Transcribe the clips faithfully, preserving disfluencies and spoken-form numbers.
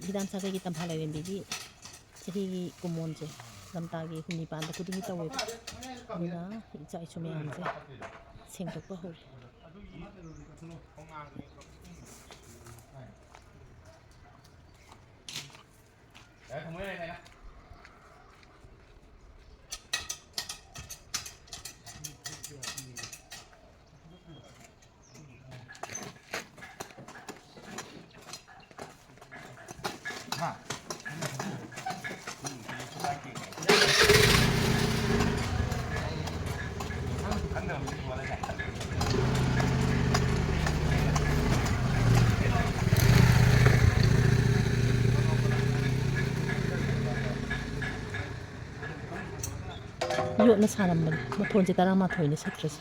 ꯍꯤꯗꯥꯟ ꯁꯥꯒꯩꯒꯤ ꯇꯝꯐꯥ ꯂꯥꯏꯔꯦꯝꯕꯤꯒꯤ ꯆꯍꯤꯒꯤ ꯀꯨꯝꯑꯣꯟꯁꯦ ꯂꯝꯇꯥꯒꯤ ꯍꯨꯝꯅꯤ ꯄꯥꯟꯕ ꯈꯨꯗꯤꯡꯒꯤ ꯇꯧꯋꯦꯕ꯫ ꯑꯗꯨꯅ ꯏꯆꯥ ꯏꯁꯨ ꯃꯌꯥꯝꯁꯦ ꯁꯦꯡꯗꯣꯛꯄ ꯍꯧꯔꯦ꯫ ꯌꯣꯠꯅ ꯁꯥꯔꯝꯕꯅꯤ꯫ ꯃꯊꯣꯟꯁꯦ ꯇꯔꯥꯃꯥꯊꯣꯏꯅꯤ ꯁꯠꯈ꯭ꯔꯤꯁꯦ꯫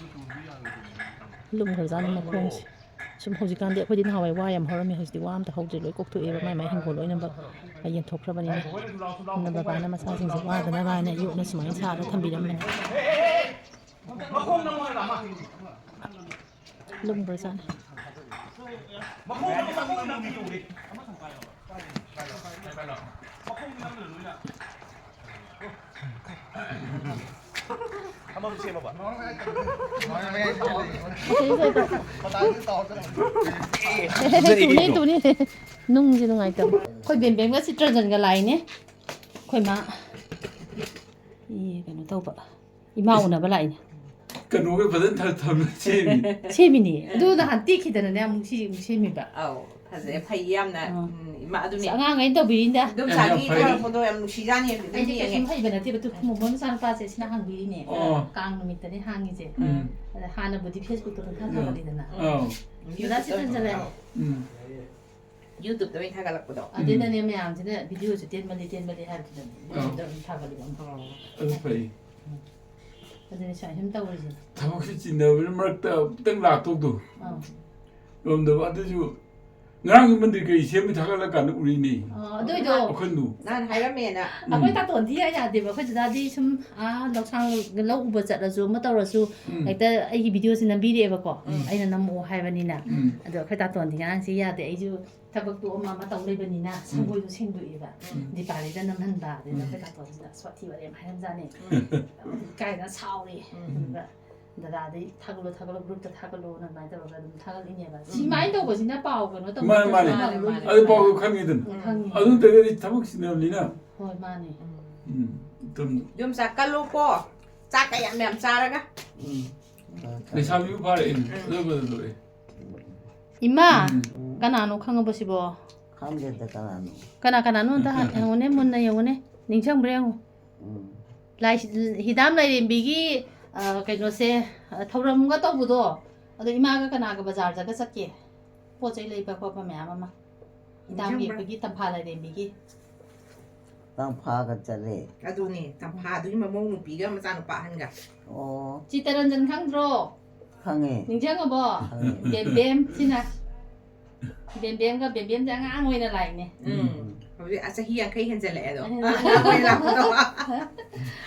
ꯂꯨꯝꯈ꯭ꯔꯖꯥꯠꯅꯤ ꯃꯈꯣꯡꯁꯦ꯫ ꯁꯨꯝ ꯍꯧꯖꯤꯛꯀꯥꯟꯗꯤ ꯑꯩꯈꯣꯏꯗꯤ ꯅꯍꯥꯟꯋꯥꯏ ꯋꯥ ꯌꯥꯝ ꯍꯧꯔꯝꯃꯤ, ꯍꯧꯖꯤꯛꯇꯤ ꯋꯥ ꯑꯝꯇ ꯍꯧꯗ꯭ꯔꯦ, ꯂꯣꯏ ꯀꯣꯛꯊꯣꯛꯑꯦꯕ, ꯃꯥꯏ ꯃꯥꯏ ꯍꯤꯡꯒꯣꯜ ꯂꯣꯏꯅꯃꯛ ꯌꯦꯟꯊꯣꯛꯈ꯭ꯔꯕꯅꯤꯅ꯫ ꯑꯗꯨꯅ ꯕꯕꯥꯅ ꯃꯆꯥꯁꯤꯡꯁꯦ ꯋꯥꯗꯅꯕ ꯍꯥꯏꯅ ꯌꯣꯠꯅ ꯁꯨꯃꯥꯏꯅ ꯁꯥꯔꯒ ꯊꯝꯕꯤꯔꯝꯕꯅꯤ꯫ ꯂꯨꯝꯕꯖꯥꯠꯅꯤ꯫ ꯑꯃꯁꯨ ꯁꯦꯝꯃꯕ? ꯇꯨꯅꯤ, ꯇꯨꯅꯤ꯫ ꯅꯨꯡꯁꯦ ꯅꯨꯡꯉꯥꯏꯇꯕ꯫ ꯑꯩꯈꯣꯏ ꯕꯦꯝꯕꯦꯝꯒ ꯆꯤꯇ꯭ꯔꯟꯖꯟꯒ ꯂꯥꯛꯏꯅꯦ꯫ ꯑꯩꯈꯣꯏ ꯃꯥ, ꯏ, ꯀꯩꯅꯣ ꯇꯧꯕ, ꯏꯃꯥ ꯎꯅꯕ ꯂꯥꯛꯏꯅꯦ꯫ ꯀꯩꯅꯣꯒ ꯐꯖꯅ ꯊ-, ꯊꯝꯃ ꯁꯦꯝꯃꯤ꯫ ꯁꯦꯝꯃꯤꯅꯦ꯫ ꯑꯗꯨ ꯅꯍꯥꯟ ꯇꯦꯛꯈꯤꯗꯅꯅꯦ ꯑꯃꯨꯛ ꯁꯤ ꯑꯃꯨꯛ ꯁꯦꯝꯃꯤꯕ꯫ ꯑꯧ, ꯐꯖꯩ, ꯐꯩ ꯌꯥꯝꯅ꯫ ꯑꯥ꯫ ꯎꯝ, ꯏꯃꯥ, ꯑꯗꯨꯅꯦ꯫ ꯑꯁ, ꯑꯉꯥꯡꯈꯩꯅ ꯇꯧꯕꯤꯔꯤꯅꯤꯗ꯫ ꯏꯗꯣꯝꯆꯥꯒꯤ ꯌꯥꯝ ꯐꯩ꯫ ꯊꯥꯔꯛꯄꯗꯣ ꯌꯥꯝ ꯅꯨꯡꯁꯤꯖꯥꯠꯅꯤ, ꯑꯗꯨꯝ ꯑꯩꯗꯤ ꯀꯩꯁꯨꯝ ꯌꯦꯡꯉꯦ꯫ ꯍꯩꯕ ꯅꯠꯇꯦꯕ, ꯇꯨ ꯈꯨꯝꯃꯣ ꯃꯆꯥꯅꯨꯄꯥꯁꯦ ꯁꯤꯅ ꯍꯥꯡꯕꯤꯔꯤꯅꯦ꯫ ꯑꯣ꯫ ꯀꯥꯡ ꯅꯨꯃꯤꯠꯇꯅꯦ ꯍꯥꯡꯉꯤꯁꯦ꯫ ꯎꯝ꯫ ꯑꯗ ꯍꯥꯟꯅꯕꯨꯗꯤ Facebook-ꯇ ꯈꯔ ꯎꯝ꯫ ꯊꯥꯒꯠꯂꯤꯗꯅ꯫ ꯑꯧ꯫ ꯗꯗꯥ ꯆꯤꯇ꯭ꯔꯟꯖꯟ꯫ ꯎꯝ꯫ YouTube-ꯇ ꯑꯣꯏꯅ ꯊꯥꯒꯠꯂꯛꯄꯗꯣ꯫ ꯑꯗꯨꯗꯅꯦ ꯃꯌꯥꯝꯁꯤꯅ video-ꯁꯦ ꯇꯦꯟꯃꯜꯂꯤ, ꯇꯦꯟꯃꯜꯂꯤ ꯍꯥꯏꯕꯗꯨꯗꯅꯦ ꯑꯧ꯫ YouTube-ꯇ ꯑꯗꯨꯝ ꯊꯥꯒꯠꯂꯤꯕ꯫ ꯑꯣ꯫ ꯑꯗꯨ ꯐꯩ꯫ ꯎꯝ꯫ ꯑꯗꯨꯅꯦ ꯁꯨꯃꯥꯏꯅ ꯁꯨꯝ ꯇꯧꯔꯤꯁꯦ꯫ ꯊꯕꯛꯁꯤ ꯆꯤꯟꯅꯕꯅꯤꯅ ꯃꯔꯛꯇ ꯑꯃꯨꯛꯇꯪ ꯂꯥꯛꯊꯣꯛꯇꯣ꯫ ꯑꯧ꯫ ꯉꯝꯗꯕ ꯑꯗꯨꯁꯨ ꯉꯔꯥꯡꯒꯤ ꯃꯟꯗꯤꯔ ꯀꯩ ꯁꯦꯝꯃꯤ ꯊꯥꯒꯠꯂꯀꯥꯟꯗ ꯎꯔꯤꯅꯤ꯫ ꯑ, ꯑꯗꯨꯏꯗꯣ ꯋꯥꯈꯜꯗꯨ꯫ ꯅꯍꯥꯟ ꯍꯥꯏꯔꯝꯃꯦꯅ꯫ ꯑꯩꯈꯣꯏ ꯎꯝ꯫ ꯇꯥꯇꯣꯟꯗꯤ ꯌꯥ ꯌꯥꯗꯦꯕ꯫ ꯑꯩꯈꯣꯏ ꯗꯗꯥꯗꯤ ꯁꯨꯝ, ꯑꯥ, ꯂꯧꯁꯥꯡ ꯂꯧ ꯎꯕ ꯆꯠꯂꯁꯨ, ꯑꯃ ꯇꯧꯔꯁꯨ, ꯎꯝ꯫ ꯍꯦꯛꯇ ꯑꯩꯒꯤ ꯚꯤꯗꯤꯑꯣꯁꯦ ꯅꯝꯕꯤꯔꯛꯑꯦꯕꯀꯣ꯫ ꯎꯝ꯫ ꯑꯩꯅ ꯅꯝꯃꯛꯑꯣ ꯍꯥꯏꯕꯅꯤꯅ꯫ ꯎꯝ꯫ ꯑꯗꯣ ꯑꯩꯈꯣꯏ ꯇꯥꯇꯣꯟꯗꯤ ꯉꯔꯥꯡꯁꯦ ꯌꯥꯗꯦ꯫ ꯑꯩꯁꯨ ꯊꯕꯛꯇꯣ ꯑꯃ ꯑꯃ ꯇꯧ ꯂꯩꯕꯅꯤꯅ ꯎꯝ꯫ ꯁꯪꯒꯣꯏꯗꯣ ꯁꯦꯡꯗꯣꯛꯑꯦꯕ꯫ ꯎꯝ꯫ ꯗꯤꯄꯥꯂꯤꯗ ꯅꯝꯍꯟꯕ, ꯑꯗꯨꯗ ꯎꯝ꯫ ꯑꯩꯈꯣꯏ ꯇꯥꯇꯣꯟꯁꯤꯅ ꯁꯣꯊꯤ ꯋꯥꯔꯤ ꯑꯃ ꯍꯥꯏꯔꯝꯖꯥꯠꯅꯤ꯫ ꯎꯝ꯫ ꯏꯀꯥꯏꯗꯅ ꯁꯥꯎꯔꯦ꯫ ꯎꯝ꯫ ꯑꯗꯨꯒ ꯗꯗꯥꯗꯤ ꯊꯥꯒꯠꯂꯣ, ꯊꯥꯒꯠꯂꯣ, ꯒ꯭ꯔꯨꯞꯇ ꯊꯥꯒꯠꯂꯣꯅ ꯑꯗꯨꯃꯥꯏꯅ ꯇꯧꯔꯒ ꯑꯗꯨꯝ ꯊꯥꯒꯠꯂꯤꯅꯦꯕ꯫ ꯎꯝ꯫ ꯁꯤꯃꯥꯏꯅ ꯇꯧꯕꯁꯤꯅ ꯄꯥꯎ ꯀꯩꯅꯣ ꯇꯧꯕ ꯃꯥꯅꯦ, ꯃꯥꯅꯦ꯫ ꯃꯥꯅꯦ, ꯃꯥꯅꯦ꯫ ꯑꯗꯨ ꯄꯥꯎꯗꯣ ꯈꯪꯉꯤꯗꯅ꯫ ꯎꯝ, ꯈꯪꯉꯤ꯫ ꯑꯗꯨ ꯅꯠꯇ꯭ꯔꯒꯗꯤ ꯊꯕꯛ ꯆꯤꯟꯅꯕꯅꯤꯅ꯫ ꯍꯣꯏ, ꯃꯥꯅꯦ꯫ ꯎꯝ꯫ ꯎꯝ, ꯑꯗꯨꯝ ꯌꯨꯝ ꯆꯥꯛ ꯀꯜꯂꯨꯀꯣ꯫ ꯆꯥꯛꯀ ꯌꯥꯝ ꯌꯥꯝ ꯆꯥꯔꯒ꯫ ꯎꯝ꯫ ꯂꯩꯁꯥꯕꯤꯕꯨ ꯐꯥꯔꯛꯑꯦꯅꯦ꯫ ꯎꯝ꯫ ꯑꯗꯨ ꯐꯖꯗꯣꯔꯦ꯫ ꯏꯃꯥ, ꯎꯝ꯫ ꯀꯅꯥꯅꯣ ꯈꯪꯉꯕꯣ ꯁꯤꯕꯣ? ꯈꯪꯗꯦꯗ ꯀꯅꯥꯅꯣ꯫ ꯀꯅꯥ ꯀꯅꯥꯅꯣ ꯑꯝꯇ ꯍ-, ꯍꯪꯉꯨꯅꯦ, ꯃꯨꯟꯅ ꯌꯦꯡꯉꯨꯅꯦ꯫ ꯅꯤꯡꯁꯤꯡꯕ꯭ꯔꯥ ꯌꯦꯡꯉꯨ꯫ ꯎꯝ꯫ ꯂꯥꯏ-, ꯍꯤꯗꯥꯝ ꯂꯥꯏꯔꯦꯝꯕꯤꯒꯤ, ꯑ, ꯀꯩꯅꯣꯁꯦ, ꯑ, ꯊꯧꯔꯝꯒ ꯇꯧꯕꯗꯣ, ꯑꯗꯣ ꯏꯃꯥꯒ ꯀꯅꯥꯒ ꯕꯖꯥꯔꯗꯒ ꯆꯠꯀꯦ? ꯄꯣꯠ ꯆꯩ ꯂꯩꯕ ꯈꯣꯠꯄ ꯃꯌꯥꯝ ꯑꯃ꯫ ꯍꯤꯗꯥꯝ ꯅꯤꯡꯁꯤꯡꯕ꯭ꯔꯥ? ꯌꯦꯛꯄꯒꯤ, ꯇꯝꯐꯥ ꯂꯥꯏꯔꯦꯝꯕꯤꯒꯤ꯫ ꯇꯝꯐꯥꯒ ꯆꯠꯂꯦ꯫ ꯑꯗꯨꯅꯦ, ꯇꯝꯐꯥꯗꯨꯒꯤ ꯃꯃꯧ ꯅꯨꯄꯤꯒ ꯃꯆꯥꯅꯨꯄꯥ ꯑꯍꯟꯒ꯫ ꯑꯣ꯫ ꯆꯤꯇꯔꯟꯖꯟ ꯈꯪꯗ꯭ꯔꯣ? ꯈꯪꯉꯦ꯫ ꯅꯤꯡꯁꯤꯡꯉꯕꯣ? ꯈꯪꯉꯦ꯫ ꯕꯦꯝꯕꯦꯝ ꯁꯤꯅ꯫ ꯕꯦꯝꯕꯦꯝꯒ ꯕꯦꯝꯕꯦꯝꯁꯦ ꯑꯉꯥꯡ ꯑꯣꯏꯅ ꯂꯥꯛꯏꯅꯦ꯫ ꯎꯝ꯫ ꯎꯝ꯫ ꯍꯧꯖꯤꯛ, ꯑ, ꯆꯍꯤ ꯌꯥꯡꯈꯩ ꯍꯦꯟꯖꯜꯂꯛꯑꯦ ꯑꯗꯣ꯫ ꯎꯝ꯫ ꯑꯉꯥꯡ ꯑꯣꯏꯅ ꯂꯥꯛꯄꯗꯣ꯫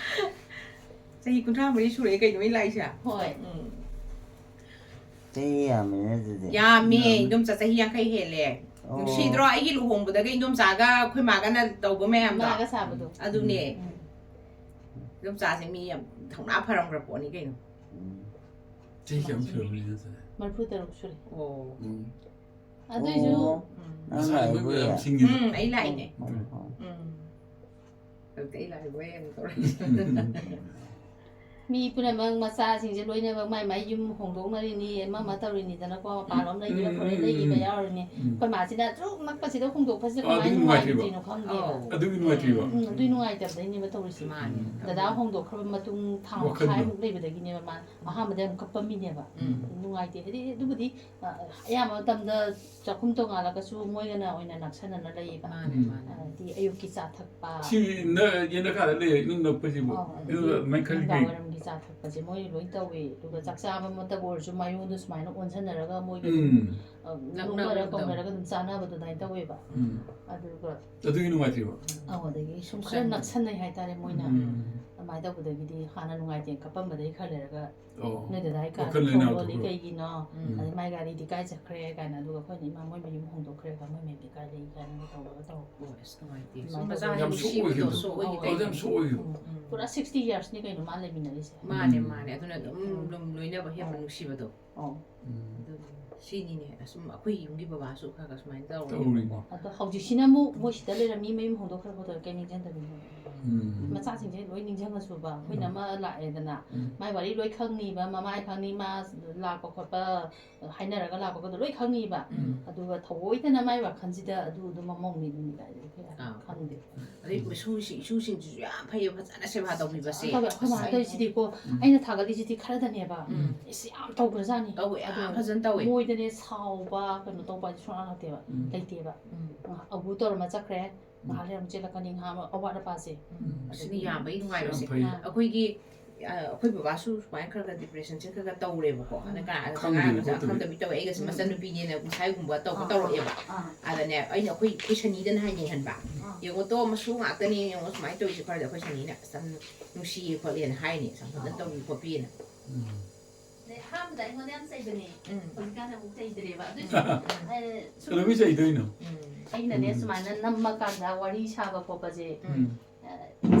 ꯆꯍꯤ ꯀꯨꯟꯊ꯭ꯔꯥ ꯃꯔꯤ ꯁꯨꯔꯛꯑꯦ ꯀꯩꯅꯣ ꯑꯩ ꯂꯥꯛꯏꯁꯦ꯫ ꯍꯣꯏ꯫ ꯎꯝ꯫ ꯆꯍꯤ ꯌꯥꯝꯃꯦꯅꯦ ꯑꯗꯨꯗꯤ꯫ ꯌꯥꯝꯃꯦ, ꯌꯥꯝꯃꯦ꯫ ꯏꯗꯣꯝꯆꯥ ꯆꯍꯤ ꯌꯥꯡꯈꯩ ꯍꯦꯜꯂꯦ꯫ ꯑꯣ꯫ ꯅꯨꯡꯁꯤꯗ꯭ꯔꯣ? ꯑꯩꯒꯤ ꯂꯨꯍꯣꯡꯕꯗꯒ ꯏꯗꯣꯝꯆꯥꯒ ꯑꯩꯈꯣꯏ ꯃꯥꯒꯅ ꯇꯧꯕ ꯃꯌꯥꯝꯗꯣ? ꯃꯥꯒ ꯁꯥꯕꯗꯣ꯫ ꯑꯗꯨꯅꯦ꯫ ꯎꯝ꯫ ꯏꯗꯣꯝꯆꯥꯁꯦ ꯃꯤ ꯌꯥꯝ ꯊꯧꯅꯥ ꯐꯔꯝꯈ꯭ꯔ ꯄꯣꯠꯅꯤ ꯀꯩꯅꯣ꯫ ꯎꯝ꯫ ꯆꯍꯤ ꯀꯌꯥꯃꯨꯛ ꯁꯨꯔꯝꯃꯅꯤ ꯅꯠꯇ꯭ꯔꯗꯤ? ꯃꯔꯤꯐꯨ ꯇꯔꯨꯛ ꯁꯨꯔꯦ꯫ ꯑꯣ꯫ ꯎꯝ꯫ ꯑꯗꯨꯏꯁꯨ ꯑꯣ, ꯎꯝ꯫ ꯅꯪ ꯃꯁꯥ ꯂꯥꯛꯏꯕꯣ ꯂꯣꯏꯅ ꯌꯥꯝ ꯌꯥ? ꯁꯤꯡꯉꯤꯅꯦ꯫ ꯎꯝ, ꯑꯩ ꯂꯥꯛꯏꯅꯦ꯫ ꯎꯝ, ꯎꯝ꯫ ꯎꯝ꯫ ꯑꯗꯨꯗꯤ ꯑꯩ ꯂꯥꯛꯏꯕꯣꯏ ꯑꯃꯨꯛ ꯇꯧꯔꯦ꯫ ꯃꯤ ꯄꯨꯝꯅꯃꯛ ꯃꯆꯥꯁꯤꯡꯁꯦ ꯂꯣꯏꯅꯃꯛ ꯃꯥꯏ ꯃꯥꯏ ꯌꯨꯝ ꯍꯣꯡꯗꯣꯛꯅꯔꯤꯅꯤ, ꯑꯃ ꯑꯃ ꯇꯧꯔꯤꯅꯤꯗꯅꯀꯣ, ꯃꯄꯥꯟꯂꯣꯝ ꯂꯩꯈꯤꯕ, ꯎꯝ, ꯎꯝ, ꯐꯣꯔꯦꯟ ꯎꯝ, ꯂꯩꯈꯤꯕ ꯎꯝ꯫ ꯌꯥꯎꯔꯤꯅꯤ꯫ ꯎꯝ꯫ ꯑꯩꯈꯣꯏ ꯃꯥꯁꯤꯅ ꯑꯁꯨꯛ ꯅꯛꯄꯁꯤꯗ ꯍꯣꯡꯗꯣꯛꯄꯁꯤꯗ ꯑꯥ, ꯀꯃꯥꯏꯅ ꯑꯗꯨꯒꯤ ꯅꯨꯡꯉꯥꯏꯇ꯭ꯔꯤꯕ꯫ ꯅꯨꯡꯉꯥꯏꯇ꯭ꯔꯤꯅꯣ ꯈꯪꯗꯦꯕ꯫ ꯑꯧ꯫ ꯑꯗꯨꯒꯤ ꯅꯨꯡꯉꯥꯏꯇ꯭ꯔꯤꯕ꯫ ꯎꯝ, ꯎꯝ, ꯑꯗꯨꯒꯤ ꯅꯨꯡꯉꯥꯏꯇꯕꯗꯩꯅꯦꯕ ꯇꯧꯔꯤꯁꯦ꯫ ꯃꯥꯅꯦ꯫ ꯗꯗꯥ ꯍꯣꯡꯗꯣꯛꯈ꯭ꯔꯕ ꯃꯇꯨꯡ ꯊꯥ ꯋꯥꯈꯜꯗꯣ꯫ ꯃꯈꯥꯏꯃꯨꯛ ꯂꯩꯕꯗꯒꯤꯅꯦꯕ ꯃꯥ ꯑꯍꯥꯟꯕꯗ ꯌꯥꯝ ꯀꯞꯄꯝꯃꯤꯅꯦꯕ꯫ ꯎꯝ꯫ ꯅꯨꯡꯉꯥꯏꯇꯦ꯫ ꯍꯥꯏꯗꯤ ꯑꯗꯨꯕꯨꯗꯤ, ꯑ, ꯑꯌꯥꯝꯕ ꯃꯇꯝꯗ ꯆꯥꯛꯈꯨꯝ ꯇꯣꯉꯥꯜꯂꯒꯁꯨ ꯃꯣꯏꯒꯅ ꯑꯣꯏꯅ ꯅꯛꯁꯟꯅꯅ ꯂꯩꯌꯦꯕ꯫ ꯃꯥꯅꯦ, ꯎꯝ꯫ ꯃꯥꯅꯦ꯫ ꯍꯥꯏꯗꯤ ꯑꯌꯨꯛꯀꯤ ꯆꯥ ꯊꯛꯄ꯫ ꯁꯤ ꯅ-, ꯌꯦꯅꯈꯥꯗ ꯂꯩꯔꯦ, ꯏꯅꯨꯡ ꯅꯛꯄꯁꯤꯕꯨ꯫ ꯑꯧ, ꯑꯗꯨꯒ ꯑꯗꯨꯗꯤ ꯑꯗꯨꯃꯥꯏꯅ ꯈꯜꯂꯤ ꯀꯩ? ꯅꯨꯡꯗꯥꯡꯋꯥꯏꯔꯝꯒꯤ ꯆꯥ ꯊꯛꯄꯁꯦ ꯃꯣꯏ ꯂꯣꯏ ꯇꯧꯋꯤ꯫ ꯑꯗꯨꯒ ꯆꯥꯛ ꯆꯥꯕꯃꯛꯇꯕꯨ ꯑꯣꯏꯔꯁꯨ ꯃꯌꯣꯟꯗ ꯁꯨꯃꯥꯏꯅ ꯑꯣꯟꯁꯟꯅꯔꯒ ꯃꯣꯏꯒꯤ ꯑꯗꯨꯝ, ꯎꯝ ꯑ, ꯅꯛꯅꯕꯗꯣ꯫ ꯅꯣꯛꯅꯔ ꯀꯧꯅꯔꯒ ꯑꯗꯨꯝ ꯆꯥꯅꯕꯗꯣ ꯑꯗꯨꯃꯥꯏꯅ ꯇꯧꯋꯦꯕ꯫ ꯎꯝ ꯑꯗꯨꯒ ꯑꯗꯨꯒꯤ ꯅꯨꯡꯉꯥꯏꯇ꯭ꯔꯤꯕ ꯑꯧ, ꯑꯗꯒꯤ ꯁꯨꯝ ꯈꯔ ꯈꯪꯉꯦ꯫ ꯅꯛꯁꯟꯅꯩ ꯍꯥꯏꯇꯥꯔꯦ ꯃꯣꯏꯅ꯫ ꯎꯝ ꯑꯗꯨꯃꯥꯏꯅ ꯇꯧꯕꯗꯒꯤꯗꯤ ꯍꯥꯟꯅ ꯅꯨꯡꯉꯥꯏꯇꯦꯅ ꯀꯞꯄꯝꯕꯗꯒꯤ ꯈꯔ ꯂꯩꯔꯒ ꯑꯣ ꯅꯣꯏ ꯗꯗꯥꯏ ꯀꯥ ꯋꯥꯈꯜ ꯊꯣꯡ ꯂꯩꯅꯥ ꯂꯣꯜꯂꯤ ꯊꯣꯛꯄ꯫ ꯀꯩꯒꯤꯅꯣ? ꯎꯝ꯫ ꯑꯗꯩ ꯃꯥꯏ ꯒꯥꯔꯤꯗꯤ ꯀꯥꯏ ꯆꯠꯈ꯭ꯔꯦ ꯀꯥꯏꯅ, ꯑꯗꯨꯒ ꯑꯩꯈꯣꯏꯅ ꯏꯃꯥ ꯃꯣꯏ ꯃꯌꯨꯝ ꯍꯣꯡꯗꯣꯛꯈ꯭ꯔꯦ ꯀꯥꯏꯅ, ꯃꯣꯏ ꯃꯌꯨꯝꯗꯤ ꯀꯥꯏ ꯂꯩ ꯀꯥꯏꯅ ꯇꯧꯔꯒ ꯇꯧ꯫ ꯍꯣꯏ, ꯑꯁ ꯅꯨꯡꯉꯥꯏꯇꯦ꯫ ꯁꯨꯝ ꯑꯗꯨꯃꯥꯏꯅ ꯃꯆꯥ ꯇꯧꯕ꯫ ꯌꯥꯝ ꯅꯨꯡꯁꯤꯕꯗꯣ ꯁꯣꯛꯑꯣꯏꯗꯣꯏꯅꯣ꯫ ꯁꯣꯛꯑꯣꯏ ꯑꯧ, ꯀꯩꯀꯩ꯫ ꯑꯗꯨ ꯌꯥꯝ ꯁꯣꯛꯑꯣꯏꯗꯣꯏꯅꯣ ꯎꯝ꯫ ꯎꯝ꯫ ꯄꯨꯔꯥ ꯁꯤꯛꯁꯇꯤ ꯌꯔꯁꯅꯤ ꯀꯩꯅꯣ ꯃꯥ ꯂꯩꯃꯤꯟꯅꯔꯤꯁꯦ꯫ ꯃꯥꯅꯦ ꯎꯝ꯫ ꯃꯥꯅꯦ, ꯑꯗꯨꯅ ꯑꯗꯨꯝ ꯑꯗꯨꯝ ꯂꯣꯏꯅꯕ ꯍꯦꯟꯅ ꯅꯨꯡꯁꯤꯕꯗꯣ꯫ ꯑꯧ꯫ ꯎꯝ꯫ ꯑꯗꯨꯅꯤ꯫ ꯁꯤꯅꯤꯅꯦ ꯑꯁꯨꯝ ꯑꯩꯈꯣꯏ ꯌꯨꯝꯒꯤ ꯕꯕꯥꯁꯨ ꯈꯔ ꯈꯔ ꯁꯨꯃꯥꯏꯅ ꯇꯧꯔꯦ꯫ ꯇꯧꯔꯤꯅꯦ꯫ ꯑꯗꯣ ꯍꯧꯖꯤꯛꯁꯤꯅ ꯑꯃꯨꯛ ꯃꯣꯏ ꯁꯤꯗ ꯂꯩꯔꯝꯃꯤ, ꯃꯌꯨꯝ ꯍꯣꯡꯗꯣꯛꯈ꯭ꯔ ꯈꯣꯠꯇꯣꯛꯈ꯭ꯔ ꯀꯩ ꯅꯤꯡꯁꯤꯡꯗꯕꯤꯅꯣ? ꯎꯝ꯫ ꯃꯆꯥꯁꯤꯡꯁꯦ ꯂꯣꯏ ꯅꯤꯡꯁꯤꯡꯉꯁꯨꯕ, ꯑꯩꯈꯣꯏꯅ ꯎꯝ꯫ ꯑꯃ ꯂꯥꯛꯑꯦꯗꯅ, ꯎꯝ꯫ ꯃꯥꯏ ꯋꯥꯔꯤ ꯂꯣꯏ ꯈꯪꯅꯤꯕ, ꯃꯃꯥꯏ ꯈꯪꯅꯤ, ꯃꯥ ꯂꯥꯛꯄ ꯈꯣꯠꯄ ꯍꯥꯏꯅꯔꯒ ꯂꯥꯛꯄꯒꯗꯣ ꯂꯣꯏ ꯈꯪꯅꯤꯕ꯫ ꯎꯝ꯫ ꯑꯗꯨꯒ ꯊꯑꯣꯏꯗꯅ ꯃꯥꯏ ꯋꯥꯈꯜꯁꯤꯗ ꯑꯗꯨ ꯑꯗꯨꯝ ꯃꯃꯧꯅꯤ ꯑꯗꯨꯅꯤ ꯀꯥꯏꯗꯨꯗꯤ ꯑꯩꯈꯣꯏ ꯑꯥ꯫ ꯈꯪꯗꯦ꯫ ꯑꯗꯩ ꯏꯁꯨꯁꯤꯡ, ꯏꯁꯨꯁꯤꯡꯁꯤꯁꯨ ꯌꯥꯝ ꯐꯩꯌꯦ, ꯐꯖꯅ ꯁꯦꯕꯥ ꯇꯧꯕꯤꯕꯁꯦ꯫ ꯇꯧꯋꯦ, ꯑꯩꯈꯣꯏ ꯃꯥ ꯑꯁ, ꯇꯧꯔꯤꯁꯤꯗꯤꯀꯣ, ꯎꯝ꯫ ꯑꯩꯅ ꯊꯥꯒꯠꯂꯤꯁꯤꯗꯤ ꯈꯔꯗꯅꯦꯕ꯫ ꯎꯝ꯫ ꯏꯁ, ꯌꯥꯝ ꯇꯧꯈ꯭ꯔꯖꯥꯠꯅꯤ꯫ ꯇꯧꯋꯦ, ꯌꯥꯝ ꯑꯗꯣ ꯐꯖꯅ ꯇꯧꯋꯦ꯫ ꯃꯣꯏꯗꯅꯦ ꯁꯥꯎꯕ ꯀꯩꯅꯣ ꯇꯧꯕ ꯍꯥꯏꯗꯤ ꯁꯨꯡꯂꯥꯛ ꯂꯥꯛꯇꯦꯕ꯫ ꯎꯝ꯫ ꯂꯩꯇꯦꯕ꯫ ꯎꯝ꯫ ꯑꯕꯨ ꯇꯧꯔꯝꯃ ꯆꯠꯈ꯭ꯔꯦ꯫ ꯉꯥꯏꯍꯥꯛ ꯂꯩꯔ ꯑꯃꯨꯛ ꯆꯦꯜꯂꯛꯀꯅꯤ, ꯉꯥꯏꯍꯥꯛ ꯑꯃꯨꯛ ꯑꯋꯥꯠ ꯑꯄꯥꯁꯦ꯫ ꯎꯝ꯫ ꯑꯁꯤꯅ ꯌꯥꯝꯕꯒꯤ ꯅꯨꯡꯉꯥꯏꯕꯁꯦ꯫ ꯌꯥꯝ ꯐꯩ꯫ ꯑꯩꯈꯣꯏꯒꯤ, ꯑ, ꯑꯩꯈꯣꯏ ꯕꯕꯥꯁꯨ ꯁꯨꯃꯥꯏꯅ ꯈꯔ ꯈꯔ ꯗꯤꯄ꯭ꯔꯦꯁꯟꯁꯦ ꯈꯔ ꯈꯔ ꯇꯧꯔꯦꯕꯀꯣ꯫ ꯑꯗ ꯀꯅꯥ ꯈꯪꯗꯕꯤ ꯀꯅꯥꯒꯁꯨ ꯈꯣꯠꯇꯕꯤ꯫ ꯈꯪꯗꯕꯤ ꯇꯧꯋꯦ꯫ ꯑꯩꯒꯁꯦ ꯎꯝ꯫ ꯃꯆꯟꯅꯨꯄꯤꯅꯦꯅ ꯉꯁꯥꯏꯒꯨꯝꯕ ꯇꯧꯕ ꯑꯥ, ꯇꯧꯔꯛꯑꯦꯕ꯫ ꯑꯥ꯫ ꯑꯗꯅꯦ ꯑꯩꯅ ꯑꯩꯈꯣꯏ, ꯑꯩꯈꯣꯏ ꯁꯅꯤꯗꯅ ꯍꯥꯏꯅꯩ ꯈꯟꯕ꯫ ꯑꯥ꯫ "ꯌꯦꯡꯉꯣ ꯇꯣ, ꯃꯁꯨ ꯉꯥꯛꯇꯅꯦ, ꯌꯦꯡꯉꯣ ꯁꯨꯃꯥꯏꯅ ꯇꯧꯔꯤꯁꯦ ꯐꯔꯗꯤ", ꯑꯩꯈꯣꯏ ꯁꯅꯤꯅ "ꯑꯁ ꯌꯥꯝ ꯅꯨꯡꯁꯤꯌꯦ ꯈꯣꯠꯂꯦꯅ" ꯍꯥꯏꯅꯤ꯫ "ꯑꯁ ꯌꯥꯝ ꯐꯖꯅ ꯇꯧꯕꯤ ꯈꯣꯠꯄꯤꯅ"꯫ ꯎꯝ꯫ ꯑꯗꯩ ꯑꯍꯥꯟꯕꯗ ꯑꯩꯉꯣꯟꯗ ꯌꯥꯝ ꯆꯩꯕꯅꯦ꯫ ꯎꯝ꯫ ꯍꯧꯖꯤꯛꯀꯥꯟꯗꯤ ꯑꯃꯨꯛ ꯆꯩꯗ꯭ꯔꯦꯕ꯫ ꯑꯗꯨꯏꯁꯨ ꯎꯝ꯫ ꯑꯦ, ꯁꯨꯝ ꯀꯩꯗꯧꯕꯩ ꯆꯩꯗꯣꯏꯅꯣ? ꯎꯝ꯫ ꯑꯩꯅꯅꯦ ꯎꯝ꯫ ꯁꯨꯃꯥꯏꯅ ꯅꯝꯃꯀꯥꯟꯗ ꯋꯥꯔꯤ ꯁꯥꯕ ꯈꯣꯠꯄꯁꯦ, ꯎꯝ꯫ ꯑ,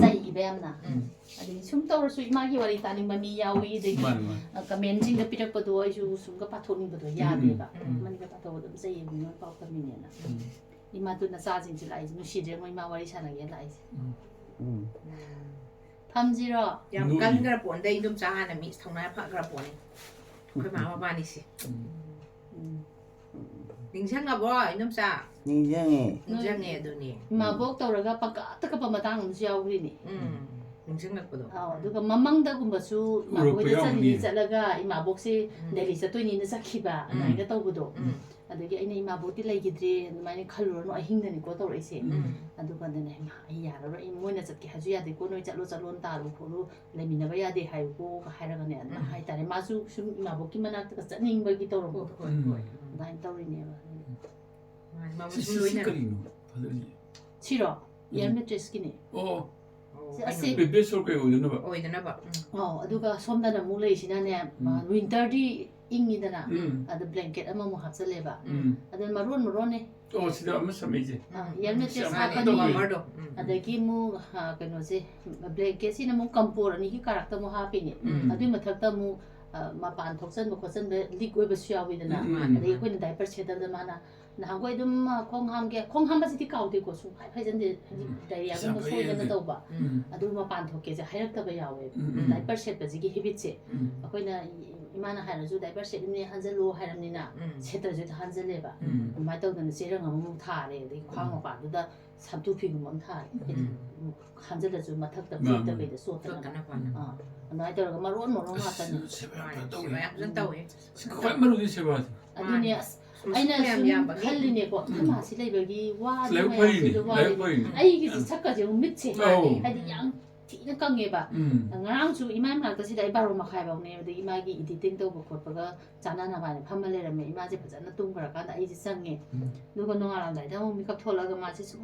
ꯆꯩꯕ ꯌꯥꯝꯅ꯫ ꯎꯝ꯫ ꯑꯗꯒꯤ ꯁꯨꯝ ꯇꯧꯔꯁꯨ ꯏꯃꯥꯒꯤ ꯋꯥꯔꯤ ꯇꯥꯅꯤꯡꯕ ꯃꯤ ꯌꯥꯎꯏ, ꯑꯗꯒꯤ, ꯃꯥꯅꯤ, ꯃꯥꯅꯤ꯫ ꯑ, ꯀꯃꯦꯟꯁꯤꯡꯗ ꯄꯤꯔꯛꯄꯗꯣ ꯑꯩꯁꯨ ꯁꯨꯝꯒ ꯄꯥꯊꯣꯛꯅꯤꯡꯕꯗꯣ ꯌꯥꯗꯦꯕ꯫ ꯎꯝ꯫ ꯃꯅꯤꯡꯗ ꯄꯥꯊꯣꯛꯄꯗꯣ ꯑꯗꯨꯝ ꯆꯩꯌꯦ, ꯃꯤꯉꯣꯟ ꯄꯥꯎ ꯇꯝꯃꯤꯅꯦꯅ꯫ ꯎꯝ꯫ ꯏꯃꯥꯗꯨ ꯅꯆꯥꯁꯤꯡꯁꯦ ꯂꯥꯛꯏꯁꯦ ꯅꯨꯡꯁꯤꯗ꯭ꯔꯦ, ꯃꯣꯏ ꯏꯃꯥ ꯋꯥꯔꯤ ꯁꯥꯟꯅꯒꯦꯅ ꯂꯥꯛꯏꯁꯦ꯫ ꯎꯝ꯫ ꯎꯝ꯫ ꯐꯝꯁꯤꯔꯣ? ꯌꯥꯝ ꯅꯣꯛꯏ꯫ ꯀꯟꯈ꯭ꯔ ꯄꯣꯟꯗ ꯏꯟꯗꯣꯝꯆꯥ ꯍꯥꯟꯅ ꯃꯤ ꯊꯧꯅꯥ ꯐꯈ꯭ꯔ ꯄꯣꯠꯅꯤ꯫ ꯑꯩꯈꯣꯏ ꯃꯥ ꯃꯕꯥꯅꯤꯁꯦ꯫ ꯎꯝ꯫ ꯎꯝ꯫ ꯅꯤꯡꯁꯤꯡꯉꯕꯣ ꯏꯟꯗꯣꯝꯆꯥ? ꯅꯤꯡꯁꯤꯡꯉꯦ꯫ ꯅꯤꯡꯁꯤꯡꯉꯦ ꯑꯗꯨꯅꯦ꯫ ꯏꯃꯥꯕꯣꯛ ꯇꯧꯔꯒ ꯄꯪꯀꯞꯇ ꯀꯞꯄ ꯃꯇꯥꯡ ꯑꯃꯁꯨ ꯌꯥꯎꯈ꯭ꯔꯤꯅꯦ꯫ ꯎꯝ꯫ ꯅꯤꯡꯁꯤꯡꯉꯛꯄꯗꯣ꯫ ꯑꯥꯎ, ꯑꯗꯨꯒ ꯃꯃꯥꯡꯗꯒꯨꯝꯕꯁꯨ ꯎꯔꯛꯄ ꯏꯃꯥꯕꯣꯛ ꯍꯣꯏꯗ ꯌꯥꯎꯔꯝꯅꯤ꯫ ꯆꯠꯂꯤꯅꯤ ꯆꯠꯂꯒ ꯏꯃꯥꯕꯣꯛꯁꯦ ꯎꯝ꯫ ꯗꯦꯜꯂꯤ ꯆꯠꯇꯣꯏꯅꯤꯅ ꯆꯠꯈꯤꯕ ꯎꯝ꯫ ꯑꯗꯨꯃꯥꯏꯅ ꯇꯧꯕꯗꯣ꯫ ꯎꯝ꯫ ꯑꯗꯒꯤ ꯑꯩꯅ, "ꯏꯃꯥꯕꯣꯛꯇꯤ ꯂꯩꯈꯤꯗ꯭ꯔꯦ, ꯑꯗꯨꯃꯥꯏꯅ ꯈꯜꯂꯨꯔꯅꯨ", ꯑꯍꯤꯡꯗꯅꯤꯀꯣ ꯇꯧꯔꯛꯏꯁꯦ꯫ ꯑꯗꯨꯀꯥꯟꯗꯅꯦ, "ꯏꯃꯥ, ꯑꯩ ꯌꯥꯔꯔꯣꯏ, ꯑꯩ, ꯃꯣꯏꯅ ꯆꯠꯀꯦ ꯍꯥꯏꯁꯨ ꯌꯥꯗꯦꯀꯣ, ꯅꯣꯏ ꯆꯠꯂꯣ ꯆꯠꯂꯣꯅ ꯇꯥꯜꯂꯨ ꯈꯣꯠꯂꯨ, ꯂꯩꯃꯤꯟꯅꯕ ꯌꯥꯗꯦ ꯍꯥꯏꯌꯨꯀꯣ" ꯍꯥꯏꯔꯒꯅꯦ, ꯑꯗꯨꯃꯥꯏꯅ ꯍꯥꯏꯇꯥꯔꯦ꯫ ꯃꯥꯁꯨ ꯁꯨꯝ ꯏꯃꯥꯕꯣꯛꯀꯤ ꯃꯅꯥꯛꯇꯒ ꯆꯠꯅꯤꯡꯕꯒꯤ ꯇꯧꯔꯝꯕꯗꯣ꯫ ꯑꯗꯨꯃꯥꯏꯅ ꯇꯧꯔꯤꯅꯦꯕ꯫ ꯁꯤ ꯁꯤ ꯀꯔꯤꯅꯣ? ꯐꯖꯔꯤꯁꯦ? ꯁꯤꯔꯣ? ꯏꯌꯔ ꯃꯦꯇ꯭ꯔꯦꯁꯀꯤꯅꯦ꯫ ꯑꯣ꯫ ꯑꯁꯤ ꯕꯦꯕꯤ ꯁꯣꯔ ꯀꯩ ꯑꯣꯏꯗꯣꯏꯅꯣꯕ? ꯑꯣꯏꯗꯅꯕ ꯎꯝ꯫ ꯑꯣ, ꯑꯗꯨꯒ ꯁꯣꯝꯗꯅ ꯑꯃꯨꯛ ꯂꯩꯔꯤꯁꯤꯅꯅꯦ, ꯎꯝ꯫ ꯋꯤꯟꯇꯔꯗꯤ ꯏꯪꯉꯤꯗꯅ, ꯎꯝ꯫ ꯑꯗ ꯕ꯭ꯂꯦꯡꯀꯦꯠ ꯑꯃꯃꯨꯛ ꯍꯥꯞꯆꯜꯂꯦꯕ꯫ ꯎꯝ꯫ ꯑꯗ ꯃꯔꯣꯟ ꯃꯔꯣꯟꯅꯦ꯫ ꯑꯣ, ꯁꯤꯗ ꯑꯃ ꯁꯝꯃꯛꯏꯁꯦ꯫ ꯑ, ꯏꯌꯔ ꯃꯦꯇ꯭ꯔꯦꯁ ꯌꯥꯝ ꯍꯥꯞꯄꯅꯤ꯫ ꯇꯧꯕꯅꯤ꯫ ꯋꯥꯔꯃꯔꯗꯣ ꯎꯝ꯫ ꯑꯗꯒꯤ ꯑꯃꯨꯛ, ꯑ, ꯀꯩꯅꯣꯁꯦ, ꯕ꯭ꯂꯦꯡꯀꯦꯠꯁꯤꯅ ꯑꯃꯨꯛ ꯀꯝꯄꯣꯔ ꯑꯅꯤꯒꯤ ꯀꯥꯔꯛꯇ ꯑꯃꯨꯛ ꯍꯥꯞꯄꯤꯅꯦ꯫ ꯎꯝ꯫ ꯑꯗꯨꯏ ꯃꯊꯛꯇ ꯑꯃꯨꯛ, ꯑ, ꯃꯄꯥꯟ ꯊꯣꯛꯆꯟꯕ ꯈꯣꯠꯆꯟꯕ ꯂꯤꯛ ꯑꯣꯏꯕꯁꯨ ꯌꯥꯎꯋꯤꯗꯅ꯫ ꯎꯝ, ꯃꯥꯅꯦ, ꯑꯗꯒꯤ ꯑꯩꯈꯣꯏꯅ ꯗꯥꯏꯄꯔ ꯁꯦꯠꯇꯕꯗ ꯃꯥꯅ ꯅꯍꯥꯟꯈꯣꯏ ꯑꯗꯨꯝ, ꯑ, ꯈꯣꯡ ꯍꯥꯝꯒꯦ, ꯈꯣꯡ ꯍꯥꯝꯕꯁꯤꯗꯤ ꯀꯥꯎꯗꯦꯀꯣ, ꯁꯨꯡꯍꯥꯏ ꯍꯥꯏꯖꯟꯗꯦ꯫ ꯍꯥꯏꯗꯤ ꯎꯝ꯫ ꯗꯥꯏꯔꯤꯌꯥꯒꯨꯝꯕ ꯌꯥꯝ ꯐꯩꯌꯦ ꯁꯣꯏꯗꯅ ꯑꯗꯨꯗꯤ꯫ ꯇꯧꯕ꯫ ꯎꯝ꯫ ꯑꯗꯨ ꯃꯄꯥꯟ ꯊꯣꯛꯀꯦꯁꯦ ꯍꯥꯏꯔꯛꯇꯕ ꯌꯥꯎꯋꯦꯕ꯫ ꯎꯝ, ꯎꯝ꯫ ꯗꯥꯏꯄꯔ ꯁꯦꯠꯄꯁꯤꯒꯤ ꯍꯦꯕꯤꯠꯁꯦ꯫ ꯎꯝ꯫ ꯑꯩꯈꯣꯏꯅ, "ꯏꯃꯥꯅ ꯍꯥꯏꯔꯁꯨ ꯗꯥꯏꯄꯔ ꯁꯦꯠꯂꯤꯅꯦ, ꯍꯟꯖꯜꯂꯣ" ꯍꯥꯏꯔꯕꯅꯤꯅ, ꯎꯝ꯫ ꯁꯦꯠꯇ꯭ꯔꯁꯨ ꯍꯦꯛꯇ ꯍꯟꯖꯜꯂꯦꯕ꯫ ꯎꯝ꯫ ꯑꯗꯨꯃꯥꯏꯅ ꯇꯧꯗꯅ ꯆꯦꯔꯪ ꯑꯃꯃꯨꯛ ꯊꯥꯔꯦ, ꯑꯗꯒꯤ ꯈ꯭ꯋꯥꯡ ꯎꯝ꯫ ꯃꯄꯥꯗꯨꯗ ꯁꯥꯝꯇꯨ ꯐꯤꯒꯨꯝꯕ ꯑꯃ ꯊꯥꯔꯦ꯫ ꯍꯥꯏꯗꯤ, ꯎꯝ꯫ ꯍꯟꯖꯜꯂꯁꯨ ꯃꯊꯛꯇ ꯃꯥꯅꯦ, ꯐꯨꯔꯤꯠꯇ ꯃꯥꯅꯦ꯫ ꯀꯩꯗ ꯆꯣꯠꯇꯅꯕ꯫ ꯆꯣꯠꯇꯅꯕꯅ꯫ ꯑꯥ, ꯑꯗꯨꯃꯥꯏꯅ ꯇꯧꯔꯒ ꯃꯔꯣꯟ ꯃꯔꯣꯟ ꯉꯥꯛꯇꯅꯤ꯫ ꯑꯁ, ꯁꯦꯕꯥ ꯌꯥꯝ ꯃꯥꯅꯦ, ꯇꯧꯋꯤ꯫ ꯁꯦꯕꯥ ꯌꯥꯝ ꯐꯖꯅ ꯇꯧꯋꯦ꯫ ꯈ꯭ꯋꯥꯏ ꯃꯔꯨꯗꯤ ꯁꯦꯕꯥꯁꯦ꯫ ꯑꯗꯨꯅꯦ, ꯑꯁ, ꯃꯁꯨ ꯑꯩꯅ ꯃꯌꯥꯝ ꯁꯨꯝ ꯌꯥꯝꯕꯒꯤ꯫ ꯈꯜꯂꯤꯅꯦꯀꯣ, ꯑꯩꯈꯣꯏ ꯃꯥꯁꯤ ꯂꯩꯕꯒꯤ ꯋꯥꯗꯤ ꯂꯥꯏꯕꯛ ꯃꯌꯥꯝꯁꯤꯁꯨ ꯐꯔꯤꯅꯦ, ꯋꯥꯔꯤ꯫ ꯂꯥꯏꯕꯛ ꯐꯔꯤꯅꯦ꯫ ꯑꯩꯒꯤꯁꯦ ꯁꯛꯀꯁꯦ ꯑꯃꯨꯛ ꯃꯤꯠꯁꯦ, ꯑꯧ꯫ ꯍꯥꯏꯗꯤ ꯌꯥꯝ ꯊꯤꯅ ꯀꯪꯉꯦꯕ꯫ ꯎꯝ꯫ ꯉꯔꯥꯡꯁꯨ ꯏꯃꯥ ꯃꯅꯥꯛꯇ ꯁꯤꯗ ꯑꯩ ꯕꯥꯔꯣ ꯃꯈꯥꯏ ꯐꯥꯎꯅꯦ, ꯑꯗꯒꯤ ꯃꯥꯒꯤ ꯏꯗꯤꯇꯤꯡ ꯇꯧꯕ ꯈꯣꯠꯄꯒ ꯆꯥꯟꯅꯅꯕ ꯍꯥꯏꯅ ꯐꯝꯃ ꯂꯩꯔꯝꯃꯦ꯫ ꯏꯃꯥꯁꯦ ꯐꯖꯅ ꯇꯨꯝꯈ꯭ꯔꯀꯥꯟꯗ ꯑꯩꯁꯦ ꯆꯪꯉꯦ꯫ ꯎꯝ꯫ ꯑꯗꯨꯒ ꯅꯣꯡꯉꯥꯜꯂꯝꯗꯥꯏꯗ ꯑꯃꯨꯛ ꯃꯤꯀꯞ ꯊꯣꯛꯂꯛꯑꯒ ꯃꯥꯁꯦ ꯁꯨꯝ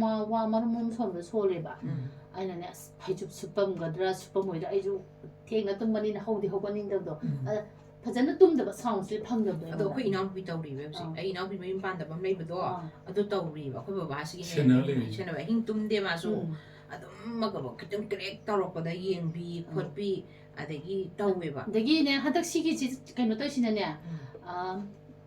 ꯃꯥ ꯋꯥ ꯃꯔꯨꯝ ꯃꯔꯨꯝ ꯁꯣꯟꯕ ꯁꯣꯜꯂꯦꯕ꯫ ꯎꯝ꯫ ꯑꯩꯅꯅꯦ, "ꯑꯁ, ꯐꯩꯖꯨꯞ ꯁꯨꯞꯄꯝꯒꯗ꯭ꯔꯥ ꯁꯨꯞꯄꯝꯃꯣꯏꯗ꯭ꯔꯥ?" ꯑꯩꯁꯨ ꯊꯦꯡꯅ ꯇꯨꯝꯕꯅꯤꯅ ꯍꯧꯗꯤ ꯍꯧꯒꯠꯅꯤꯡꯗꯕꯗꯣ꯫ ꯎꯝ꯫ ꯑꯗ ꯐꯖꯅ ꯇꯨꯝꯗꯕ ꯁꯥꯎꯟꯁꯦ ꯐꯪꯗꯕꯗꯣ ꯑꯗꯣ ꯑꯩꯉꯣꯟꯗ꯫ ꯑꯩꯈꯣꯏ ꯏꯅꯥꯎꯄꯤ ꯇꯧꯔꯤꯕ ꯍꯧꯖꯤꯛ꯫ ꯑꯥ꯫ ꯑꯩ ꯏꯅꯥꯎꯄꯤ ꯃꯌꯨꯝ ꯄꯥꯟꯗꯕ ꯑꯃ ꯂꯩꯕꯗꯣ, ꯑꯥ꯫ ꯑꯗꯨ ꯇꯧꯔꯤꯕ꯫ ꯑꯩꯈꯣꯏ ꯕꯕꯥꯁꯤꯒꯤ ꯁꯦꯟꯅꯔ ꯂꯩꯔꯤ꯫ ꯁꯦꯟꯅꯕ꯫ ꯑꯍꯤꯡ ꯇꯨꯝꯗꯦ ꯃꯥꯁꯨ꯫ ꯎꯝ꯫ ꯑꯗꯨꯝ ꯃꯒꯕ ꯈꯤꯇꯪ ꯀ꯭ꯔꯦꯛ ꯇꯧꯔꯛꯄꯗ ꯌꯦꯡꯕꯤ ꯎꯝ꯫ ꯈꯣꯠꯄꯤ ꯑꯗꯒꯤ ꯇꯧꯋꯦꯕ꯫ ꯑꯗꯒꯤꯅꯦ, ꯍꯟꯗꯛ ꯁꯤꯒꯤꯁꯤ ꯀꯩꯅꯣ ꯇꯧꯔꯤꯁꯤꯅꯅꯦ, ꯎꯝ꯫ ꯑꯥ,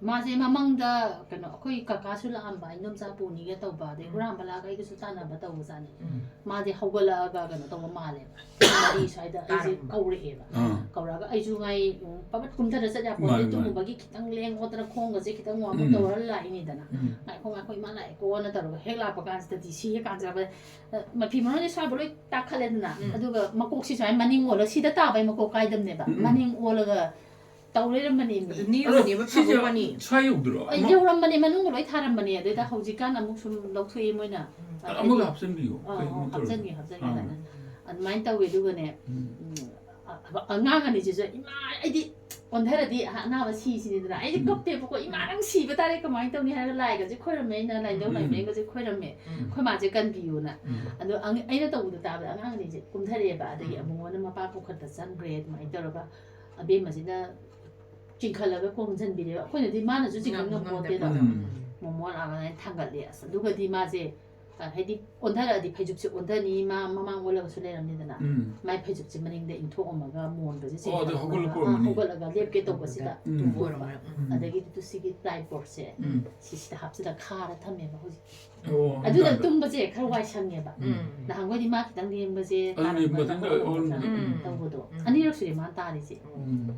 ꯃꯥꯁꯦ ꯃꯃꯥꯡꯗ ꯀꯩꯅꯣ, ꯑꯩꯈꯣꯏ ꯀꯀꯥꯁꯨ ꯂꯥꯛꯑꯝꯕ, ꯏꯟꯗꯣꯝꯆꯥ ꯄꯨꯅꯤꯒ ꯇꯧꯕ, ꯑꯗꯩ ꯎꯝ꯫ ꯍꯨꯔꯥꯟꯕ ꯂꯥꯛꯑꯒ ꯑꯩꯒꯁꯨ ꯇꯥꯟꯅꯕ ꯇꯧꯕꯖꯥꯠꯅꯤ꯫ ꯎꯝ꯫ ꯃꯥꯁꯦ ꯍꯧꯒꯠꯂꯛꯑꯒ ꯀꯩꯅꯣ ꯇꯧꯕ ꯃꯥꯜꯂꯦꯕ꯫ ꯄꯨꯡ ꯃꯔꯤ ꯁ꯭ꯋꯥꯏꯗ ꯑꯩꯁꯦ ꯇꯥꯔꯝꯕ꯫ ꯀꯧꯔꯛꯑꯦꯕ꯫ ꯑꯥ꯫ ꯀꯧꯔꯛꯑꯒ ꯑꯩꯁꯨ ꯉꯥꯏ, ꯎꯝ, ꯄꯕꯠ ꯀꯨꯝꯊꯔ ꯆꯠ ꯌꯥꯄꯣꯠꯇꯦ, ꯃꯥꯅꯤ, ꯃꯥꯅꯤ꯫ ꯑꯗꯨꯒꯨꯝꯕꯒꯤ ꯈꯤꯇꯪ ꯂꯦꯡ ꯑꯣꯠꯇꯅ ꯈꯣꯡꯒꯁꯦ ꯈꯤꯇꯪ ꯋꯥꯛ ꯎꯝ꯫ ꯇꯧꯔ ꯂꯥꯛꯏꯅꯤꯗꯅ꯫ ꯎꯝ꯫ "ꯉꯥꯏꯈꯣ, ꯉꯥꯏꯈꯣ, ꯏꯃꯥ ꯂꯥꯛꯑꯦꯀꯣꯅ" ꯇꯧꯔꯒ ꯍꯦꯛ ꯂꯥꯛꯄ ꯀꯥꯟꯁꯤꯗꯗꯤ ꯁꯤ ꯍꯦꯛ ꯀꯥꯟꯁꯤꯗ, ꯑ, ꯃꯐꯤ ꯃꯔꯣꯟꯁꯦ ꯁ꯭ꯋꯥꯏꯕ ꯂꯣꯏ ꯇꯥꯈꯠꯂꯦꯗꯅ꯫ ꯎꯝ꯫ ꯑꯗꯨꯒ ꯃꯀꯣꯛꯁꯤ ꯁꯨꯃꯥꯏꯅ ꯃꯅꯤꯡ ꯑꯣꯜꯂꯒ, ꯁꯤꯗ ꯇꯥꯕꯩ ꯃꯀꯣꯛ ꯀꯥꯏꯗꯕꯅꯦꯕ꯫ ꯎꯝ, ꯎꯝ꯫ ꯃꯅꯤꯡ ꯑꯣꯜꯂꯒ ꯇꯧ ꯂꯩꯔꯝꯕꯅꯦꯃꯤ꯫ ꯑꯗꯨ ꯅꯤꯔꯨꯕꯅꯦꯕ ꯐꯕ ꯋꯥꯅꯤ꯫ ꯁ꯭ꯋꯥꯏ ꯌꯧꯗ꯭ꯔꯣ? ꯑꯩ ꯌꯧꯔꯝꯕꯅꯦ, ꯃꯅꯨꯡꯗ ꯂꯣꯏ ꯊꯥꯔꯝꯕꯅꯦ꯫ ꯑꯗꯩꯗ ꯍꯧꯖꯤꯛꯀꯥꯟ ꯑꯃꯨꯛ ꯁꯨꯝ ꯂꯧꯊꯣꯛꯑꯦ ꯃꯣꯏꯅ꯫ ꯑꯃꯒ ꯍꯥꯞꯆꯤꯟꯕꯤꯌꯨ꯫ ꯑꯥ, ꯑꯥ, ꯍꯥꯞꯆꯟꯒꯦ, ꯍꯥꯞꯆꯟꯒꯦ ꯍꯥꯏꯅ꯫ ꯑꯗꯨꯃꯥꯏꯅ ꯇꯧꯋꯦ꯫ ꯑꯗꯨꯒꯅꯦ, ꯎꯝ, ꯑ-, ꯑꯉꯥꯡ ꯑꯅꯤꯁꯤꯁꯨ, "ꯏꯃꯥ, ꯑꯩꯗꯤ ꯑꯣꯟꯊꯔꯗꯤ ꯑꯅꯥꯕ ꯁꯤꯁꯤꯅꯤꯗꯅ ꯑꯩꯗꯤ ꯀꯞꯄꯦꯕꯀꯣ꯫ ꯏꯃꯥ, ꯅꯪ ꯁꯤꯕ ꯇꯥꯔꯦ, ꯀꯃꯥꯏꯅ ꯇꯧꯅꯤ?" ꯍꯥꯏꯔꯒ ꯂꯥꯏꯒꯁꯦ ꯈꯣꯏꯔꯝꯃꯦ ꯑꯩꯅ, ꯂꯥꯏꯙꯧ ꯂꯥꯏꯃꯔꯦꯟꯒꯁꯦ ꯈꯣꯏꯔꯝꯃꯦ, "ꯑꯩꯈꯣꯏ ꯃꯥꯁꯦ ꯀꯟꯕꯤꯌꯨꯅ"꯫ ꯑꯗꯣ ꯑꯩꯅ ꯇꯧꯕꯗꯣ ꯇꯥꯕꯗ ꯑꯉꯥꯡ ꯑꯅꯤꯁꯦ ꯀꯨꯝꯊꯔꯛꯑꯦꯕ꯫ ꯑꯗꯒꯤ ꯑꯃꯨꯛ ꯍꯟꯅ ꯃꯄꯥ ꯄꯨꯈꯠꯄ ꯆꯪꯈ꯭ꯔꯦ꯫ ꯑꯗꯨꯃꯥꯏꯅ ꯇꯧꯔꯒ ꯑꯕꯦꯝꯃꯁꯤꯅ ꯆꯤꯡꯈꯠꯂꯒ ꯀꯣꯟꯁꯤꯟꯕꯤꯔꯦꯕ꯫ ꯑꯩꯈꯣꯏꯅꯗꯤ ꯃꯥꯅꯁꯨ ꯆꯤꯡꯈꯠ ꯉꯝꯄꯣꯠꯇꯦꯗꯣ꯫ ꯃꯣꯃꯣ ꯂꯥꯛꯑꯒ ꯑꯗꯨꯃꯥꯏꯅ ꯊꯥꯡꯒꯠꯂꯦ꯫ ꯑꯁ, ꯑꯗꯨꯒꯗꯤ ꯃꯥꯁꯦ, ꯑ, ꯍꯥꯏꯗꯤ ꯑꯣꯟꯊꯔꯛꯑꯗꯤ ꯐꯩꯖꯨꯞꯁꯦ ꯑꯣꯟꯊꯅꯤ, ꯃꯥ ꯃꯃꯥꯡ ꯑꯣꯜꯂꯒꯁꯨ ꯂꯩꯔꯝꯅꯤꯗꯅ꯫ ꯃꯥꯏ ꯐꯩꯖꯨꯞꯁꯦ ꯃꯅꯤꯡꯗ ꯏꯟꯊꯣꯛꯑꯝꯃꯒ ꯃꯣꯟꯒꯁꯦ ꯆꯤꯡꯈꯠꯂꯒ, ꯑ, ꯍꯧꯒꯠꯂꯒ ꯂꯦꯞꯀꯦ ꯇꯧꯕꯁꯤꯗ꯫ ꯑꯗꯒꯤꯗꯤ ꯁꯤꯒꯤ ꯄ꯭ꯂꯥꯏ ꯕꯣꯔꯗꯁꯦ ꯁꯤꯁꯤꯗ ꯍꯥꯞꯆꯤꯜꯂ ꯈꯥꯔ ꯊꯝꯃꯦꯕ ꯍꯧꯖꯤꯛ꯫ ꯑꯗꯨꯅ ꯇꯨꯝꯕꯁꯦ ꯈꯔ ꯋꯥꯏ ꯁꯪꯉꯦꯕ꯫ ꯅꯍꯥꯟꯈꯣꯏꯗꯤ ꯃꯥ ꯈꯤꯇꯪ ꯂꯦꯡꯕꯁꯦ ꯇꯥꯔꯝꯕ ꯇꯧꯕꯗꯣ꯫ ꯑꯅꯤꯔꯛ ꯁꯨꯔꯦ ꯃꯥꯅ ꯇꯥꯔꯤꯁꯦ꯫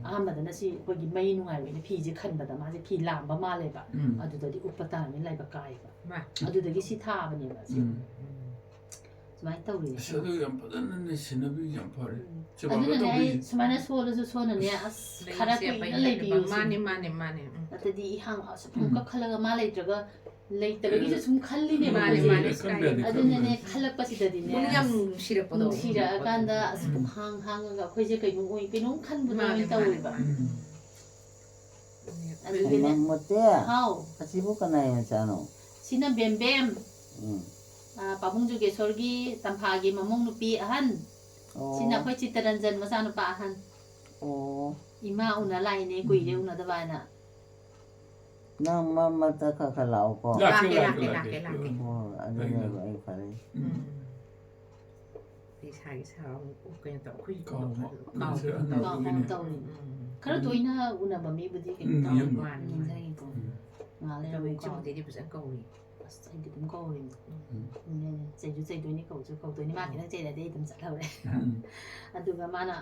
ꯑꯍꯥꯟꯕꯗꯅ ꯁꯤ ꯑꯩꯈꯣꯏꯒꯤ ꯃꯩ ꯅꯨꯡꯉꯥꯏꯔꯣꯏꯅ ꯐꯤꯁꯦ ꯈꯟꯕꯗ ꯃꯥꯁꯦ ꯐꯤ ꯂꯥꯝꯕ ꯃꯥꯜꯂꯦꯕ꯫ ꯑꯗꯨꯗꯗꯤ ꯎꯞꯄ ꯇꯥꯔꯝꯃꯤ ꯂꯥꯏꯕꯛ ꯀꯥꯏꯌꯦꯕ꯫ ꯑꯗꯨꯗꯒꯤ ꯁꯤ ꯊꯥꯕꯅꯦꯕ ꯁꯤ꯫ ꯁꯨꯃꯥꯏꯅ ꯇꯧꯔꯤꯅꯦ꯫ ꯑꯁ, ꯑꯗꯨ ꯌꯥꯝ ꯐꯖꯅꯅꯦ ꯁꯦꯟꯅꯕꯤ, ꯌꯥꯝ ꯐꯔꯦ꯫ ꯁꯦꯕꯥꯒ ꯑꯗꯨꯅꯅꯦ ꯑꯩ ꯇꯧꯕꯤ꯫ ꯁꯨꯃꯥꯏꯅ ꯁꯣꯜꯂꯁꯨ ꯁꯣꯟꯅꯅꯦ, ꯑꯁ, ꯈꯔ ꯀꯨꯏꯅ ꯂꯩꯕꯤꯌꯨ ꯁꯤꯅꯤ꯫ ꯃꯥꯅꯦ, ꯃꯥꯅꯦ, ꯃꯥꯅꯦ꯫ ꯎꯝ꯫ ꯅꯠꯇ꯭ꯔꯗꯤ ꯏꯍꯥꯡ ꯑꯁꯨꯛ ꯀꯥꯈꯠꯂꯒ ꯃꯥ ꯂꯩꯇ꯭ꯔꯒ ꯂꯩꯇꯕꯒꯤꯁꯨ ꯁꯨꯝ ꯈꯜꯂꯤꯅꯦꯕ ꯃꯥꯅꯦ, ꯑꯩꯈꯣꯏꯁꯦ꯫ ꯃꯥꯅꯦ, ꯈꯟꯕ ꯌꯥꯗꯦ, ꯈꯟꯕ ꯌꯥꯗꯦ꯫ ꯑꯗꯨꯅꯅꯦ ꯈꯜꯂꯛꯄꯁꯤꯗꯗꯤꯅꯦ, ꯅꯨꯡ ꯌꯥꯝ ꯑꯁ, ꯅꯨꯡꯁꯤꯔꯛꯄꯗꯣ꯫ ꯅꯨꯡꯁꯤꯔꯛꯑꯀꯥꯟꯗ ꯑꯁ, ꯄꯨꯛ ꯍꯥꯡ ꯍꯥꯡꯉꯒ ꯑꯩꯈꯣꯏꯁꯦ ꯀꯩꯅꯣꯝ ꯑꯣꯏ, ꯀꯩꯅꯣꯝ ꯈꯟꯕꯗꯣ ꯃꯥꯅꯦ, ꯑꯣꯏꯅ ꯃꯥꯅꯦ, ꯇꯧꯋꯦꯕ꯫ ꯃꯥꯅꯦ꯫ ꯑꯗꯨꯒꯤꯅꯦ꯫ ꯃꯣꯇꯦ, ꯍꯥꯎ꯫ ꯑꯁꯤꯕꯨ ꯀꯅꯥꯏ ꯃꯆꯥꯅꯣ? ꯁꯤꯅ ꯕꯦꯝꯕꯦꯝ꯫ ꯎꯝ꯫ ꯑ, ꯄꯥꯕꯨꯡ ꯖꯨꯒꯦꯁꯣꯔꯒꯤ ꯇꯝꯐꯥꯒꯤ ꯃꯃꯧ ꯅꯨꯄꯤ ꯑꯍꯟ꯫ ꯑꯣ꯫ ꯁꯤꯅ ꯑꯩꯈꯣꯏ ꯆꯤꯠꯇꯔꯟꯖꯟ ꯃꯆꯥꯅꯨꯄꯥ ꯑꯍꯟ꯫ ꯑꯣ꯫ ꯏꯃꯥ ꯎꯅ ꯂꯥꯛꯏꯅꯦ, ꯀꯨꯏꯔꯦ ꯎꯅꯗꯕ ꯍꯥꯏꯅ꯫ ꯅꯪ ꯃꯔꯛ ꯃꯔꯛꯇ ꯈꯔ ꯈꯔ ꯂꯥꯛꯑꯣꯀꯣ꯫ ꯂꯥꯛꯀꯦ, ꯂꯥꯛꯀꯦ, ꯂꯥꯛꯀꯦ, ꯂꯥꯛꯀꯦ, ꯂꯥꯛꯀꯦ꯫ ꯂꯥꯛꯀꯦ꯫ ꯍꯣꯏ, ꯑꯗꯨꯅꯦꯕ ꯑꯩ ꯐꯔꯦ꯫ ꯎꯝ꯫ ꯂꯩꯁꯥꯒꯤ ꯁꯥꯕ ꯑꯃꯨꯛ ꯀꯩꯅꯣ ꯇꯧ, ꯑꯩꯈꯣꯏ ꯀꯥꯎꯕ꯫ ꯀꯥꯎꯕ ꯀꯥꯎꯕ꯫ ꯇꯧꯕꯅꯤꯅ꯫ ꯇꯧꯔꯤ꯫ ꯎꯝ꯫ ꯈꯔ ꯇꯣꯏꯅ ꯎꯅꯕ ꯃꯤꯕꯨꯗꯤ ꯀꯩꯅꯣ ꯎꯝ, ꯇꯧꯔꯦ꯫ ꯌꯨꯝ꯫ ꯃꯥꯅꯤ, ꯃꯥꯅꯤ꯫ ꯅꯤꯡꯁꯤꯡꯉꯤꯀꯣ꯫ ꯎꯝ꯫ ꯉꯥꯏꯍꯥꯛ ꯂꯩꯔ ꯇꯧꯏ, ꯑꯃꯨꯛ ꯀꯥꯎꯔꯦ꯫ ꯏꯆꯦꯕꯨꯗꯤ ꯐꯖꯅ ꯀꯧꯏ꯫ ꯑꯁ, ꯑꯩꯗꯤ ꯑꯗꯨꯝ ꯀꯧꯔꯤꯅꯦ꯫ ꯎꯝ꯫ ꯎꯝ, ꯆꯩꯁꯨ ꯆꯩꯗꯣꯏꯅꯤ, ꯀꯧꯁꯨ ꯀꯧꯗꯣꯏꯅꯤ꯫ ꯃꯥ ꯈꯤꯇꯪ ꯆꯩꯔꯗꯤ ꯑꯩ ꯑꯗꯨꯝ ꯆꯠꯍꯧꯔꯦ꯫ ꯎꯝ꯫ ꯑꯗꯨꯒ ꯃꯥꯅ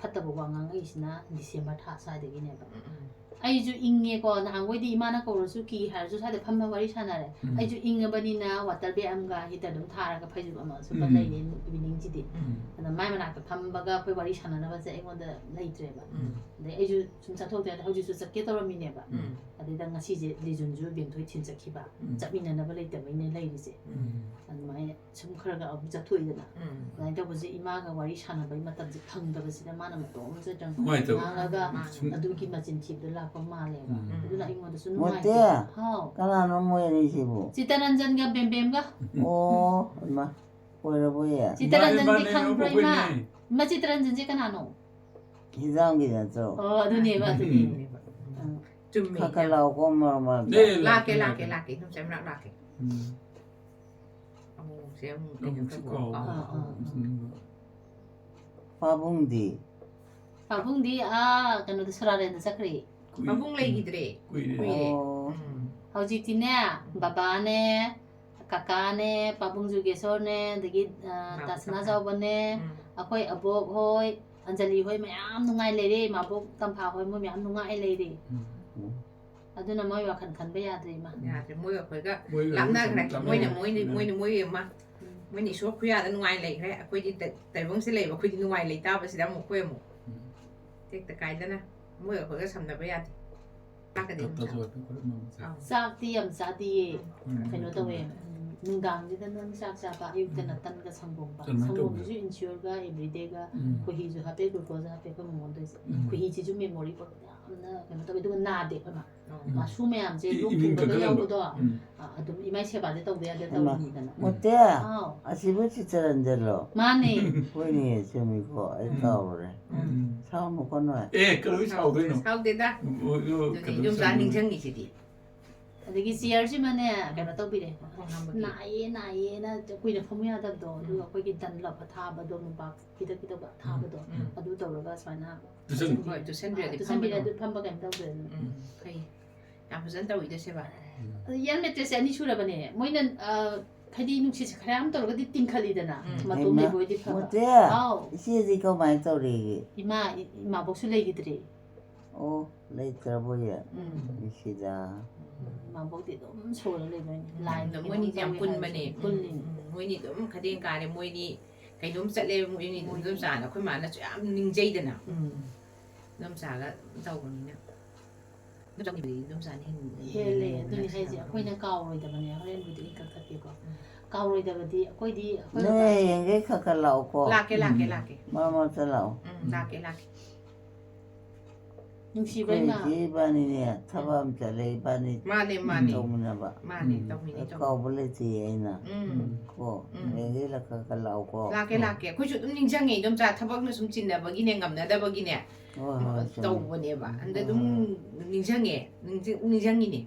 ꯐꯠꯇꯕ ꯋꯥ ꯉꯥꯡꯉꯛꯏꯁꯤꯅ ꯗꯤꯁꯦꯝꯕꯔ ꯊꯥ ꯁ꯭ꯋꯥꯏꯗꯒꯤꯅꯦꯕ꯫ ꯎꯝ, ꯎꯝ꯫ ꯑꯩꯁꯨ ꯏꯪꯉꯦꯀꯣ, ꯅꯍꯥꯟꯈꯣꯏꯗꯤ ꯏꯃꯥꯅ ꯀꯧꯔꯁꯨ ꯀꯤ ꯍꯥꯏꯔꯁꯨ ꯁ꯭ꯋꯥꯏꯗ ꯐꯝꯃ ꯋꯥꯔꯤ ꯁꯥꯟꯅꯔꯦ꯫ ꯎꯝ꯫ ꯑꯩꯁꯨ ꯏꯪꯉꯕꯅꯤꯅ water bag ꯑꯃꯒ heater ꯑꯗꯨꯝ ꯊꯥꯔꯒ ꯐꯩꯖꯨꯞ ꯑꯃ ꯁꯨꯞꯄ ꯎꯝ꯫ ꯂꯩꯔꯦ eveningꯁꯤꯗꯤ꯫ ꯎꯝ꯫ ꯑꯗ ꯃꯥꯏ ꯃꯅꯥꯛꯇ ꯐꯝꯕꯒ ꯑꯩꯈꯣꯏ ꯋꯥꯔꯤ ꯁꯥꯟꯅꯅꯕꯁꯦ ꯑꯩꯉꯣꯟꯗ ꯂꯩꯇ꯭ꯔꯦꯕ꯫ ꯎꯝ꯫ ꯑꯗꯩ ꯑꯩꯁꯨ ꯁꯨꯝ ꯆꯠꯊꯣꯛꯇꯦ, ꯍꯧꯖꯤꯛꯁꯨ ꯆꯠꯀꯦ ꯇꯧꯔꯝꯃꯤꯅꯦꯕ꯫ ꯎꯝ꯫ ꯑꯗꯩꯗ ꯉꯁꯤꯁꯦ ꯂꯤꯖꯨꯟꯁꯨ ꯕꯦꯝꯊꯣꯏ ꯊꯤꯟ ꯆꯠꯈꯤꯕ꯫ ꯎꯝ꯫ ꯆꯠꯃꯤꯟꯅꯅꯕ ꯂꯩꯇꯕꯩꯅꯦ ꯂꯩꯔꯤꯁꯦ꯫ ꯎꯝ꯫ ꯑꯗꯨꯃꯥꯏꯅ ꯁꯨꯝ ꯈꯔ ꯈꯔ ꯑꯃꯨꯛ ꯆꯠꯊꯣꯛꯏꯗꯅ꯫ ꯎꯝ꯫ ꯑꯗꯨꯃꯥꯏꯅ ꯇꯧꯕꯁꯦ ꯏꯃꯥꯒ ꯋꯥꯔꯤ ꯁꯥꯟꯅꯕꯒꯤ ꯃꯇꯝꯁꯦ ꯐꯪꯗꯕꯁꯤꯗ ꯃꯥꯅ ꯃꯇꯣꯝ ꯆꯠꯇ꯭ꯔꯪ ꯅꯨꯡꯉꯥꯏꯇꯕ꯫ ꯉꯥꯡꯉꯒ ꯃꯥꯅꯦ꯫ ꯁꯨꯝ ꯑꯗꯨꯒꯤ ꯃꯆꯤꯟ ꯊꯤꯕꯗ ꯂꯥꯛꯄ ꯃꯥꯜꯂꯦꯕ꯫ ꯎꯝ꯫ ꯑꯗꯨꯅ ꯑꯩꯉꯣꯟꯗꯁꯨ ꯃꯣꯇꯤ? ꯅꯨꯡꯉꯥꯏꯇꯦ꯫ ꯍꯥꯎ꯫ ꯀꯅꯥꯅꯣ ꯃꯣꯏ ꯑꯅꯤꯁꯤꯕꯨ? ꯆꯤꯇꯔꯟꯖꯟꯒ ꯕꯦꯝꯕꯦꯝꯒ꯫ ꯑꯣ, ꯏꯃꯥ, ꯑꯣꯏꯔꯕꯣꯌꯦ? ꯆꯤꯇꯔꯟꯖꯟꯗꯤ ꯃꯥꯅꯦ, ꯃꯥꯅꯦ, ꯈꯪꯕ꯭ꯔꯣ, ꯏꯃꯥ? ꯑꯩꯈꯣꯏꯅꯦ꯫ ꯏꯃꯥ, ꯆꯤꯇꯔꯟꯖꯟꯁꯦ ꯀꯅꯥꯅꯣ? ꯍꯤꯖꯥꯝꯒꯤ ꯅꯠꯇ꯭ꯔꯣ? ꯑꯣ, ꯑꯗꯨꯅꯦꯕ, ꯑꯗꯨꯅꯦ꯫ ꯎꯝ꯫ ꯎꯝ꯫ ꯆꯨꯝꯃꯦ꯫ ꯈꯔ ꯈꯔ ꯂꯥꯎꯀꯣ, ꯃꯔꯛ ꯃꯔꯛꯇ꯫ ꯅꯦ, ꯂꯥꯛꯀꯦ, ꯂꯥꯛꯀꯦ, ꯂꯥꯛꯀꯦ, ꯂꯥꯛꯀꯦ꯫ ꯏꯗꯣꯝꯆꯥ ꯃꯅꯥꯛ ꯂꯥꯛꯀꯦ꯫ ꯎꯝ꯫ ꯑꯃꯨꯛꯁꯦ ꯑꯃꯨꯛ ꯑꯃꯨꯛꯁꯨ ꯀꯩꯅꯣ ꯇꯧꯕ꯫ ꯀꯥꯎꯕ꯫ ꯑꯥ, ꯑꯥ, ꯑꯥ꯫ ꯎꯝ꯫ ꯄꯥꯕꯨꯡꯗꯤ? ꯄꯥꯕꯨꯡꯗꯤ, ꯑꯥ, ꯀꯩꯅꯣꯗ, ꯁꯨꯔꯥꯔꯦꯟꯗ ꯆꯠꯈ꯭ꯔꯦ꯫ ꯀꯨꯏ-, ꯄꯥꯕꯨꯡ ꯂꯩꯈꯤꯗ꯭ꯔꯦ꯫ ꯀꯨꯏꯔꯦ꯫ ꯀꯨꯏꯔꯦ꯫ ꯑꯣ꯫ ꯎꯝ꯫ ꯍꯧꯖꯤꯛꯇꯤꯅꯦ, ꯎꯝ꯫ ꯕꯕꯥꯅꯦ, ꯀꯀꯥꯅꯦ, ꯄꯥꯕꯨꯡ ꯖꯨꯒꯦꯁꯣꯔꯅꯦ, ꯑꯗꯒꯤ, ꯑ, ꯅꯥꯎ ꯇꯥꯁꯅꯥ ꯀꯀꯥ꯫ ꯆꯥꯎꯕꯅꯦ, ꯎꯝ꯫ ꯑꯩꯈꯣꯏ ꯑꯕꯣꯛ ꯍꯣꯏ, ꯑꯟꯖꯂꯤ ꯍꯣꯏ ꯃꯌꯥꯝ ꯅꯨꯡꯉꯥꯏ ꯂꯩꯔꯦ, ꯏꯃꯥꯕꯣꯛ ꯇꯝꯐꯥ ꯍꯣꯏ ꯃꯣꯏ ꯃꯌꯥꯝ ꯅꯨꯡꯉꯥꯏ ꯂꯩꯔꯦ꯫ ꯎꯝ꯫ ꯎꯝ꯫ ꯑꯗꯨꯅ ꯃꯣꯏ ꯋꯥꯈꯜ ꯈꯟꯕ ꯌꯥꯗ꯭ꯔꯦ, ꯏꯃꯥ꯫ ꯌꯥꯗ꯭ꯔꯦ, ꯃꯣꯏ ꯑꯩꯈꯣꯏꯒ ꯃꯣꯏꯒ ꯂꯥꯞꯅꯈ꯭ꯔꯦ꯫ ꯁꯨꯝ ꯃꯣꯏꯅ, ꯂꯥꯞꯅꯈ꯭ꯔꯦ꯫ ꯃꯣꯏꯅ, ꯎꯝ꯫ ꯃꯣꯏꯅ, ꯃꯣꯏ ꯑꯃ, ꯎꯝ꯫ ꯃꯣꯏꯅ ꯏꯁꯣꯔ ꯈꯨꯌꯥꯗ ꯅꯨꯡꯉꯥꯏ ꯂꯩꯈ꯭ꯔꯦ, ꯑꯩꯈꯣꯏꯗꯤ ꯇ-, ꯇꯥꯏꯕꯪꯁꯤꯗ ꯂꯩꯕ ꯑꯩꯈꯣꯏꯗꯤ ꯅꯨꯡꯉꯥꯏ ꯂꯩꯇꯥꯕꯁꯤꯗ ꯑꯃꯨꯛ ꯑꯩꯈꯣꯏ ꯑꯃꯨꯛ ꯎꯝ꯫ ꯇꯦꯛꯇ ꯀꯥꯏꯗꯅ ꯃꯣꯏꯒ ꯑꯩꯈꯣꯏꯒ ꯁꯝꯅꯕ ꯌꯥꯗꯦ꯫ ꯆꯥꯛꯀꯗꯤ ꯑꯗꯨꯝ ꯇꯞ-ꯇꯞꯁꯨ ꯆꯥꯕ꯫ ꯍꯥꯏꯐꯦꯠ ꯈꯔ ꯉꯥꯡꯉꯨ꯫ ꯑꯥ꯫ ꯆꯥꯛꯇꯤ ꯌꯥꯝ ꯆꯥꯗꯤꯌꯦ꯫ ꯎꯝ꯫ ꯀꯩꯅꯣ ꯇꯧꯋꯦ, ꯎꯝ, ꯅꯨꯡꯗꯥꯡꯁꯤꯗ ꯅꯪ ꯆꯥꯛ ꯆꯥꯕ, ꯑꯌꯨꯛꯇꯅ ꯎꯝ꯫ ꯇꯟꯒ ꯁꯪꯒꯣꯝꯒ꯫ ꯑꯗꯨꯃꯥꯏꯅ ꯁꯪꯒꯣꯝꯁꯤꯁꯨ ꯇꯧꯕꯅꯦ꯫ Ensureꯒ Everydayꯒ ꯎꯝ꯫ ꯈꯣꯏꯍꯤꯁꯨ ꯍꯥꯞꯄꯦ, glucose ꯍꯥꯞꯄꯦ ꯑꯩꯈꯣꯏ ꯃꯉꯣꯟꯗꯣꯏꯁꯦ꯫ ꯎꯝ꯫ ꯈꯣꯏꯍꯤꯁꯤꯁꯨ memory ꯄꯣꯛꯄꯗ ꯌꯥꯝꯅ ꯀꯩꯅꯣ ꯇꯧꯋꯦ, ꯑꯗꯨꯒ ꯅꯥꯗꯦ ꯑꯩꯈꯣꯏ ꯃꯥ꯫ ꯎꯝ꯫ ꯃꯁꯨ ꯃꯌꯥꯝꯁꯦ ꯏ-, ꯂꯣꯛ ꯏꯃ꯭ꯌꯨꯟ ꯊꯨꯡꯕꯒ ꯀꯟꯈꯠꯍꯟꯕ꯫ ꯌꯥꯎꯕꯗꯣ, ꯎꯝ꯫ ꯑ, ꯑꯗꯨꯝ ꯏꯃꯥꯏ ꯁꯦꯕꯥꯗꯤ ꯇꯧꯗ ꯌꯥꯗꯦ, ꯍꯩꯃꯥ꯫ ꯇꯧꯔꯤꯅꯤꯗꯅ꯫ ꯃꯨꯇꯦ, ꯑꯥꯎ꯫ ꯑꯁꯤꯕꯨ ꯆꯤꯇꯔꯟꯖꯟꯂꯣ? ꯃꯥꯅꯦ꯫ ꯍꯣꯏꯅꯦ, ꯆꯨꯝꯃꯤꯀꯣ, ꯑꯩ ꯎꯝ꯫ ꯀꯥꯎꯔꯦ꯫ ꯎꯝ꯫ ꯁꯥꯎꯅꯨꯀꯣ ꯅꯣꯏ꯫ ꯑꯦ, ꯀꯩꯗꯧꯕꯩ ꯁꯥꯎꯗꯣꯏꯅꯣ? ꯁꯥꯎꯗꯦꯗ꯫ ꯎꯝ, ꯎꯝ, ꯑꯗꯨꯅꯦ ꯀꯩꯗꯧꯕꯩ ꯏꯗꯣꯝꯆꯥ ꯁꯥꯎꯗꯣꯏꯅꯣ? ꯅꯤꯡꯁꯤꯡꯉꯤꯁꯤꯗꯤ꯫ ꯑꯗꯒꯤ chairꯁꯤꯃꯅꯦ, ꯀꯩꯅꯣ ꯇꯧꯕꯤꯔꯦ꯫ ꯃꯈꯣꯡ ꯍꯥꯝꯕꯒꯤ꯫ ꯅꯥꯏꯌꯦ, ꯅꯥꯏꯌꯦꯅ ꯀꯨꯏꯅ ꯐꯝꯕ ꯌꯥꯗꯕꯗꯣ, ꯑꯗꯨꯒ ꯎꯝ꯫ ꯑꯩꯈꯣꯏꯒꯤ Dunlop ꯑꯊꯥꯕꯗꯣ ꯃꯣꯝꯄꯥꯛ ꯈꯤꯇꯪ ꯈꯤꯇꯪ ꯎꯝ, ꯑꯊꯥꯕꯗꯣ, ꯎꯝ꯫ ꯑꯗꯨ ꯇꯧꯔꯒ ꯁꯨꯃꯥꯏꯅ ꯇꯨꯁꯟ-, ꯍꯣꯏ, ꯇꯨꯁꯟꯕꯤꯔꯗꯤ ꯑꯥ, ꯇꯨꯁꯟꯕꯤꯔꯦ, ꯐꯝꯕꯗꯣ꯫ ꯑꯗꯨ ꯐꯝꯕ ꯀꯩꯝ ꯇꯧꯗ꯭ꯔꯦꯗꯅ꯫ ꯎꯝ, ꯐꯩ꯫ ꯌꯥꯝ ꯐꯖꯅ ꯇꯧꯋꯤꯗ ꯁꯦꯕꯥ꯫ ꯎꯝ꯫ ꯑꯗꯨ ꯌꯥꯟ mattressꯁꯦ ꯑꯅꯤ ꯁꯨꯔꯕꯅꯦ꯫ ꯃꯣꯏꯅ, ꯑ, ꯍꯥꯏꯗꯤ ꯅꯨꯡꯁꯤꯠꯁꯦ ꯈꯔ ꯌꯥꯝ ꯇꯧꯔꯒꯗꯤ ꯇꯤꯡꯈꯠꯂꯤꯗꯅ, ꯎꯝ꯫ ꯃꯇꯣꯝ ꯍꯩꯃꯥ, ꯂꯩꯕ ꯑꯣꯏꯗꯤ ꯐꯕ꯫ ꯃꯨꯇꯦ, ꯑꯥꯎ꯫ ꯏꯆꯦꯗꯤ ꯀꯃꯥꯏꯅ ꯇꯧꯔꯤꯒꯦ? ꯏꯃꯥ, ꯏ-, ꯏꯃꯥꯕꯣꯛꯁꯨ ꯂꯩꯈꯤꯗ꯭ꯔꯦ꯫ ꯑꯣ, ꯂꯩꯇ꯭ꯔꯕꯣꯌꯦ? ꯎꯝ꯫ ꯃꯤꯁꯤꯗ꯫ ꯃꯥꯕꯣꯛꯇꯤ ꯑꯗꯨꯝ ꯁꯣꯜꯂ ꯂꯩꯗꯣꯏꯅꯤ꯫ ꯂꯥꯏꯟ ꯑꯗꯣ ꯃꯣꯏꯅꯤꯗꯤ ꯌꯥꯝ ꯇꯧꯏ ꯄꯨꯟꯕꯅꯦ꯫ ꯍꯥꯏꯔꯁꯨ ꯄꯨꯜꯂꯤꯅꯤ꯫ ꯎꯝ, ꯃꯣꯏꯅꯤ ꯑꯗꯨꯝ ꯈꯗꯦꯡ ꯀꯥꯔꯦ꯫ ꯃꯣꯏꯅꯤ ꯀꯩꯅꯣꯝ ꯆꯠꯂꯦ, ꯃꯣꯏꯅꯤ ꯑꯗꯨꯝ ꯆꯥꯅ ꯑꯩꯈꯣꯏ ꯃꯥꯅꯁꯨ ꯌꯥꯝ ꯅꯤꯡꯖꯩꯗꯅ꯫ ꯎꯝ꯫ ꯑꯗꯨꯝ ꯆꯥꯒ ꯇꯧꯕꯅꯤꯅ꯫ ꯑꯗꯨꯝ ꯆꯥꯅꯤꯡꯕꯗꯤ ꯑꯗꯨꯝ ꯆꯥꯅꯤꯡ ꯍꯦꯜꯂꯦ꯫ ꯑꯗꯨꯅꯤ ꯍꯥꯏꯁꯦ꯫ ꯑꯩꯈꯣꯏꯅ ꯀꯥꯎꯔꯣꯏꯗꯕꯅꯦ꯫ ꯍꯣꯔꯦꯟꯕꯨꯗꯤ ꯑꯩ ꯀꯛꯊꯠꯀꯦꯀꯣ꯫ ꯎꯝ꯫ ꯀꯥꯎꯔꯣꯏꯗꯕꯗꯤ ꯑꯩꯈꯣꯏꯗꯤ ꯑꯩꯈꯣꯏ ꯅꯣꯏ ꯍꯌꯦꯡꯈꯩ ꯈꯔ ꯈꯔ ꯂꯥꯛꯑꯣꯀꯣ꯫ ꯂꯥꯛꯀꯦ, ꯂꯥꯛꯀꯦ, ꯎꯝ꯫ ꯂꯥꯛꯀꯦ꯫ ꯃꯔꯛ ꯃꯔꯛꯇ ꯂꯥꯛꯑꯣ꯫ ꯎꯝ, ꯂꯥꯛꯀꯦ, ꯂꯥꯛꯀꯦ꯫ ꯅꯨꯡꯁꯤꯕ ꯑꯩꯈꯣꯏ ꯏꯃꯥ꯫ ꯏꯆꯦ ꯏꯕꯥꯅꯤꯅꯦ ꯊꯕꯛ ꯑꯃ ꯆꯠꯂꯦ ꯏꯕꯥꯅꯤ ꯃꯥꯅꯦ, ꯃꯥꯅꯦ꯫ ꯇꯧꯃꯤꯟꯅꯕ꯫ ꯃꯥꯅꯦ, ꯎꯝ꯫ ꯇꯧꯃꯤꯟꯅꯩ, ꯇꯧꯃꯤꯟꯅꯩ꯫ ꯀꯥꯎꯕ ꯂꯩꯇꯦ ꯑꯩꯅ꯫ ꯎꯝ꯫ ꯀꯣ ꯎꯝ꯫ ꯍꯌꯦꯡꯈꯩ ꯈꯔ ꯈꯔ ꯂꯥꯛꯑꯣꯀꯣ꯫ ꯂꯥꯛꯀꯦ, ꯂꯥꯛꯀꯦ꯫ ꯑꯩꯈꯣꯏꯁꯨ ꯑꯗꯨꯝ ꯅꯤꯡꯁꯤꯡꯉꯦ, ꯏꯗꯣꯝꯆꯥ, ꯊꯕꯛꯅ ꯁꯨꯝ ꯆꯤꯟꯅꯕꯒꯤꯅꯦ, ꯉꯝꯅꯗꯕꯒꯤꯅꯦ꯫ ꯍꯣꯏ, ꯍꯣꯏ, ꯆꯨꯝꯃꯤ꯫ ꯇꯧꯕꯅꯦꯕ꯫ ꯑꯗ ꯍꯣꯏ, ꯑꯗꯨꯝ ꯍꯣꯏ꯫ ꯅꯤꯡꯁꯤꯡꯉꯦ, ꯅꯤꯡꯁꯤꯡ-, ꯅꯤꯡꯁꯤꯡꯉꯤꯅꯦ꯫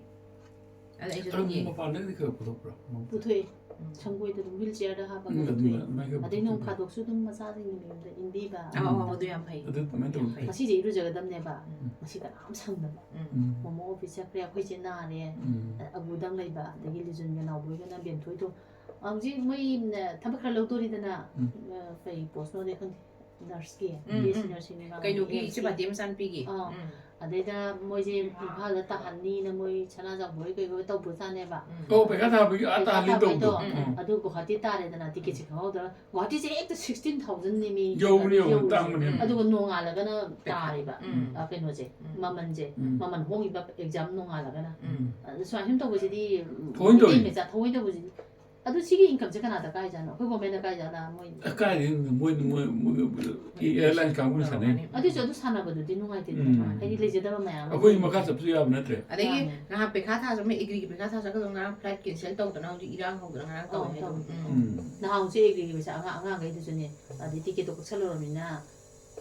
ꯑꯗ ꯑꯩꯁꯨ ꯑꯗꯨꯝ ꯑꯗꯨ ꯌꯦꯡꯉꯦ꯫ ꯃꯄꯥꯟꯗꯒꯗꯤ ꯈꯔ ꯄꯨꯊꯣꯛꯄ꯭ꯔꯣ? ꯄꯨꯊꯣꯛꯑꯦ꯫ ꯎꯝ꯫ ꯁꯪꯒꯣꯏꯗ ꯑꯗꯨꯝ ꯋꯤꯜ ꯆꯤꯌꯔꯗ ꯍꯥꯞꯄꯒ ꯎꯝ, ꯑꯗꯨꯝ ꯄꯨꯊꯣꯛꯑꯦ꯫ ꯑꯗꯨꯃꯥꯏꯅ ꯈꯔ ꯑꯗꯩ ꯅꯣꯡ ꯄꯨꯊꯣꯛꯄ꯭ꯔꯣ? ꯐꯥꯗꯣꯛꯁꯨ ꯑꯗꯨꯝ ꯃꯆꯥꯁꯤꯡꯒꯤ ꯃꯌꯨꯝꯗ ꯏꯟꯕꯤꯕ꯫ ꯑꯧ, ꯑꯧ, ꯑꯗꯨ ꯌꯥꯝ ꯐꯩ꯫ ꯑꯗꯨ ꯑꯗꯨꯃꯥꯏꯅ ꯇꯧꯕ ꯐꯩ꯫ ꯉꯁꯤꯁꯦ ꯏꯔꯨꯖꯒꯗꯕꯅꯦꯕ꯫ ꯎꯝ꯫ ꯉꯁꯤ ꯀꯅꯥꯝ ꯁꯪꯗꯕ꯫ ꯎꯝ꯫ ꯎꯝ꯫ ꯃꯣꯃꯣ ꯑꯣꯐꯤꯁ ꯆꯠꯈ꯭ꯔꯦ, ꯑꯩꯈꯣꯏ ꯆꯦ ꯅꯥꯔꯦ꯫ ꯎꯝ꯫ ꯑꯕꯨꯗꯪ ꯂꯩꯕ, ꯑꯗꯒꯤ ꯂꯤꯖꯨꯟꯒ ꯅꯥꯎꯕꯣꯏꯒꯅ ꯕꯦꯝꯊꯣꯏꯗꯣ꯫ ꯍꯧꯖꯤꯛ ꯃꯣꯏ ꯊꯕꯛ ꯈꯔ ꯂꯧꯗꯣꯔꯤꯗꯅ꯫ ꯎꯝ꯫ ꯑ, ꯀꯩ ꯄꯣꯁꯅꯣꯗꯤ ꯈꯪꯗꯦ꯫ ꯅꯔꯁꯀꯤ, ꯎꯝ, ꯕꯤ ꯑꯦꯁ ꯁꯤ ꯎꯝ꯫ ꯅꯔꯁꯤꯡ ꯃꯥ ꯀꯩꯅꯣꯒꯤ ꯑꯦꯝ ꯑꯦꯁ ꯀꯤ꯫ ꯏꯆꯦ ꯄꯥꯇꯤ ꯃꯆꯥꯅꯨꯄꯤꯒꯤ꯫ ꯑꯥ꯫ ꯎꯝ꯫ ꯑꯗꯩꯗ ꯃꯣꯏꯁꯦ ꯏꯝꯐꯥꯜꯗ ꯇꯥꯍꯟꯅꯤꯅ ꯃꯣꯏ ꯁꯅꯥꯖꯥꯎꯕ ꯍꯣꯏ ꯀꯩ ꯍꯣꯏ ꯇꯧꯕꯖꯥꯠꯅꯦꯕ꯫ ꯎꯝ꯫ ꯑꯣ, ꯄꯩꯈꯥ ꯊꯥꯕꯒꯤ ꯑꯥ ꯄꯩꯈꯥ ꯇꯥꯍꯜꯂꯤ ꯊꯥꯕꯩꯗꯣ꯫ ꯇꯧꯕꯗꯣ꯫ ꯎꯝ꯫ ꯎꯝ꯫ ꯑꯗꯨ ꯒꯨꯍꯥꯇꯤ ꯇꯥꯔꯦꯗꯅ, ꯇꯤꯀꯦꯠꯁꯦ ꯈꯪꯍꯧꯗꯅ꯫ ꯒꯨꯍꯥꯇꯤꯁꯦ ꯍꯦꯛꯇ ꯁꯤꯛꯁꯇꯤꯟ ꯊꯥꯎꯖꯟꯅꯦꯃꯤ꯫ ꯌꯧꯕꯅꯤ, ꯌꯧꯕꯅꯤ, ꯌꯧꯔꯤꯁꯦ꯫ ꯇꯥꯡꯕꯅꯤ꯫ ꯎꯝ꯫ ꯑꯗꯨꯒ ꯅꯣꯡꯉꯥꯜꯂꯒꯅ ꯄꯩꯈꯥ꯫ ꯇꯥꯔꯤꯕ꯫ ꯎꯝ꯫ ꯑ, ꯀꯩꯅꯣꯁꯦ, ꯎꯝ꯫ ꯃꯃꯜꯁꯦ꯫ ꯎꯝ꯫ ꯃꯃꯜ ꯍꯣꯡꯉꯤꯕ ꯑꯦꯛꯖꯥꯝ ꯅꯣꯡꯉꯥꯜꯂꯒꯅ꯫ ꯎꯝ꯫ ꯑꯗ ꯁꯨꯃꯥꯏꯅ ꯁꯨꯝ ꯇꯧꯕꯁꯤꯗꯤ, ꯎꯝ, ꯊꯑꯣꯏꯅ ꯇꯧꯔꯤ꯫ ꯃꯩꯇꯩ ꯃꯆꯥ ꯊꯑꯣꯏꯅ ꯇꯧꯕꯁꯤꯗꯤ꯫ ꯑꯗꯨ ꯁꯤꯒꯤ ꯏꯟꯀꯝꯁꯦ ꯀꯅꯥꯗ ꯀꯥꯏꯖꯥꯠꯅꯣ? ꯑꯩꯈꯣꯏ ꯒꯣꯔꯃꯦꯟꯗ ꯀꯥꯏꯖꯥꯠꯂ? ꯃꯣꯏ ꯑꯦ, ꯀꯥꯏꯗꯩ? ꯃꯣꯏ, ꯃꯣꯏ, ꯃꯣꯏ, ꯃꯣꯏ, ꯑꯦꯌꯥꯔꯂꯥꯏꯟꯁ ꯀꯥꯡꯕꯨꯅ ꯁꯥꯟꯅꯩ꯫ ꯑꯗꯨꯏꯁꯨ ꯑꯗꯨ ꯁꯥꯟꯅꯕꯗꯨꯗꯤ ꯅꯨꯡꯉꯥꯏꯇꯦꯗꯅ꯫ ꯎꯝ꯫ ꯍꯥꯏꯗꯤ ꯂꯩꯖꯗꯕ ꯃꯌꯥꯝ ꯑꯃ ꯑꯩꯈꯣꯏ ꯂꯩꯕꯅꯤꯅ꯫ ꯃꯈꯥ ꯆꯠꯄꯁꯨ ꯌꯥꯕ ꯅꯠꯇ꯭ꯔꯦ꯫ ꯑꯗꯒꯤ ꯃꯥꯅꯦ꯫ ꯅꯍꯥꯟ ꯄꯩꯈꯥ ꯊꯥꯁꯨ ꯃꯣꯏ ꯑꯦꯒ꯭ꯔꯤꯒꯤ ꯄꯩꯈꯥ ꯊꯥꯁꯨ ꯉꯔꯥꯡ ꯐ꯭ꯂꯥꯏꯠ ꯀꯦꯟꯁꯦꯜ ꯇꯧꯗꯅ ꯍꯧꯖꯤꯛ ꯏꯔꯥꯡ ꯍꯧꯗꯅ ꯉꯔꯥꯡ ꯇꯧꯋꯦ ꯑꯧ, ꯍꯥꯏꯗꯣ꯫ ꯇꯧꯋꯦ꯫ ꯎꯝ꯫ ꯎꯝ꯫ ꯅꯍꯥꯟꯃꯨꯛꯁꯨ ꯑꯦꯒ꯭ꯔꯤꯒꯤ ꯄꯩꯁꯥ ꯑꯉꯥꯡ, ꯑꯉꯥꯡꯈꯩꯗꯨꯁꯨꯅꯦ, ꯑꯗꯩ ꯇꯤꯀꯦꯠꯇꯣ ꯀꯛꯁꯜꯂꯨꯔꯕꯅꯤꯅ,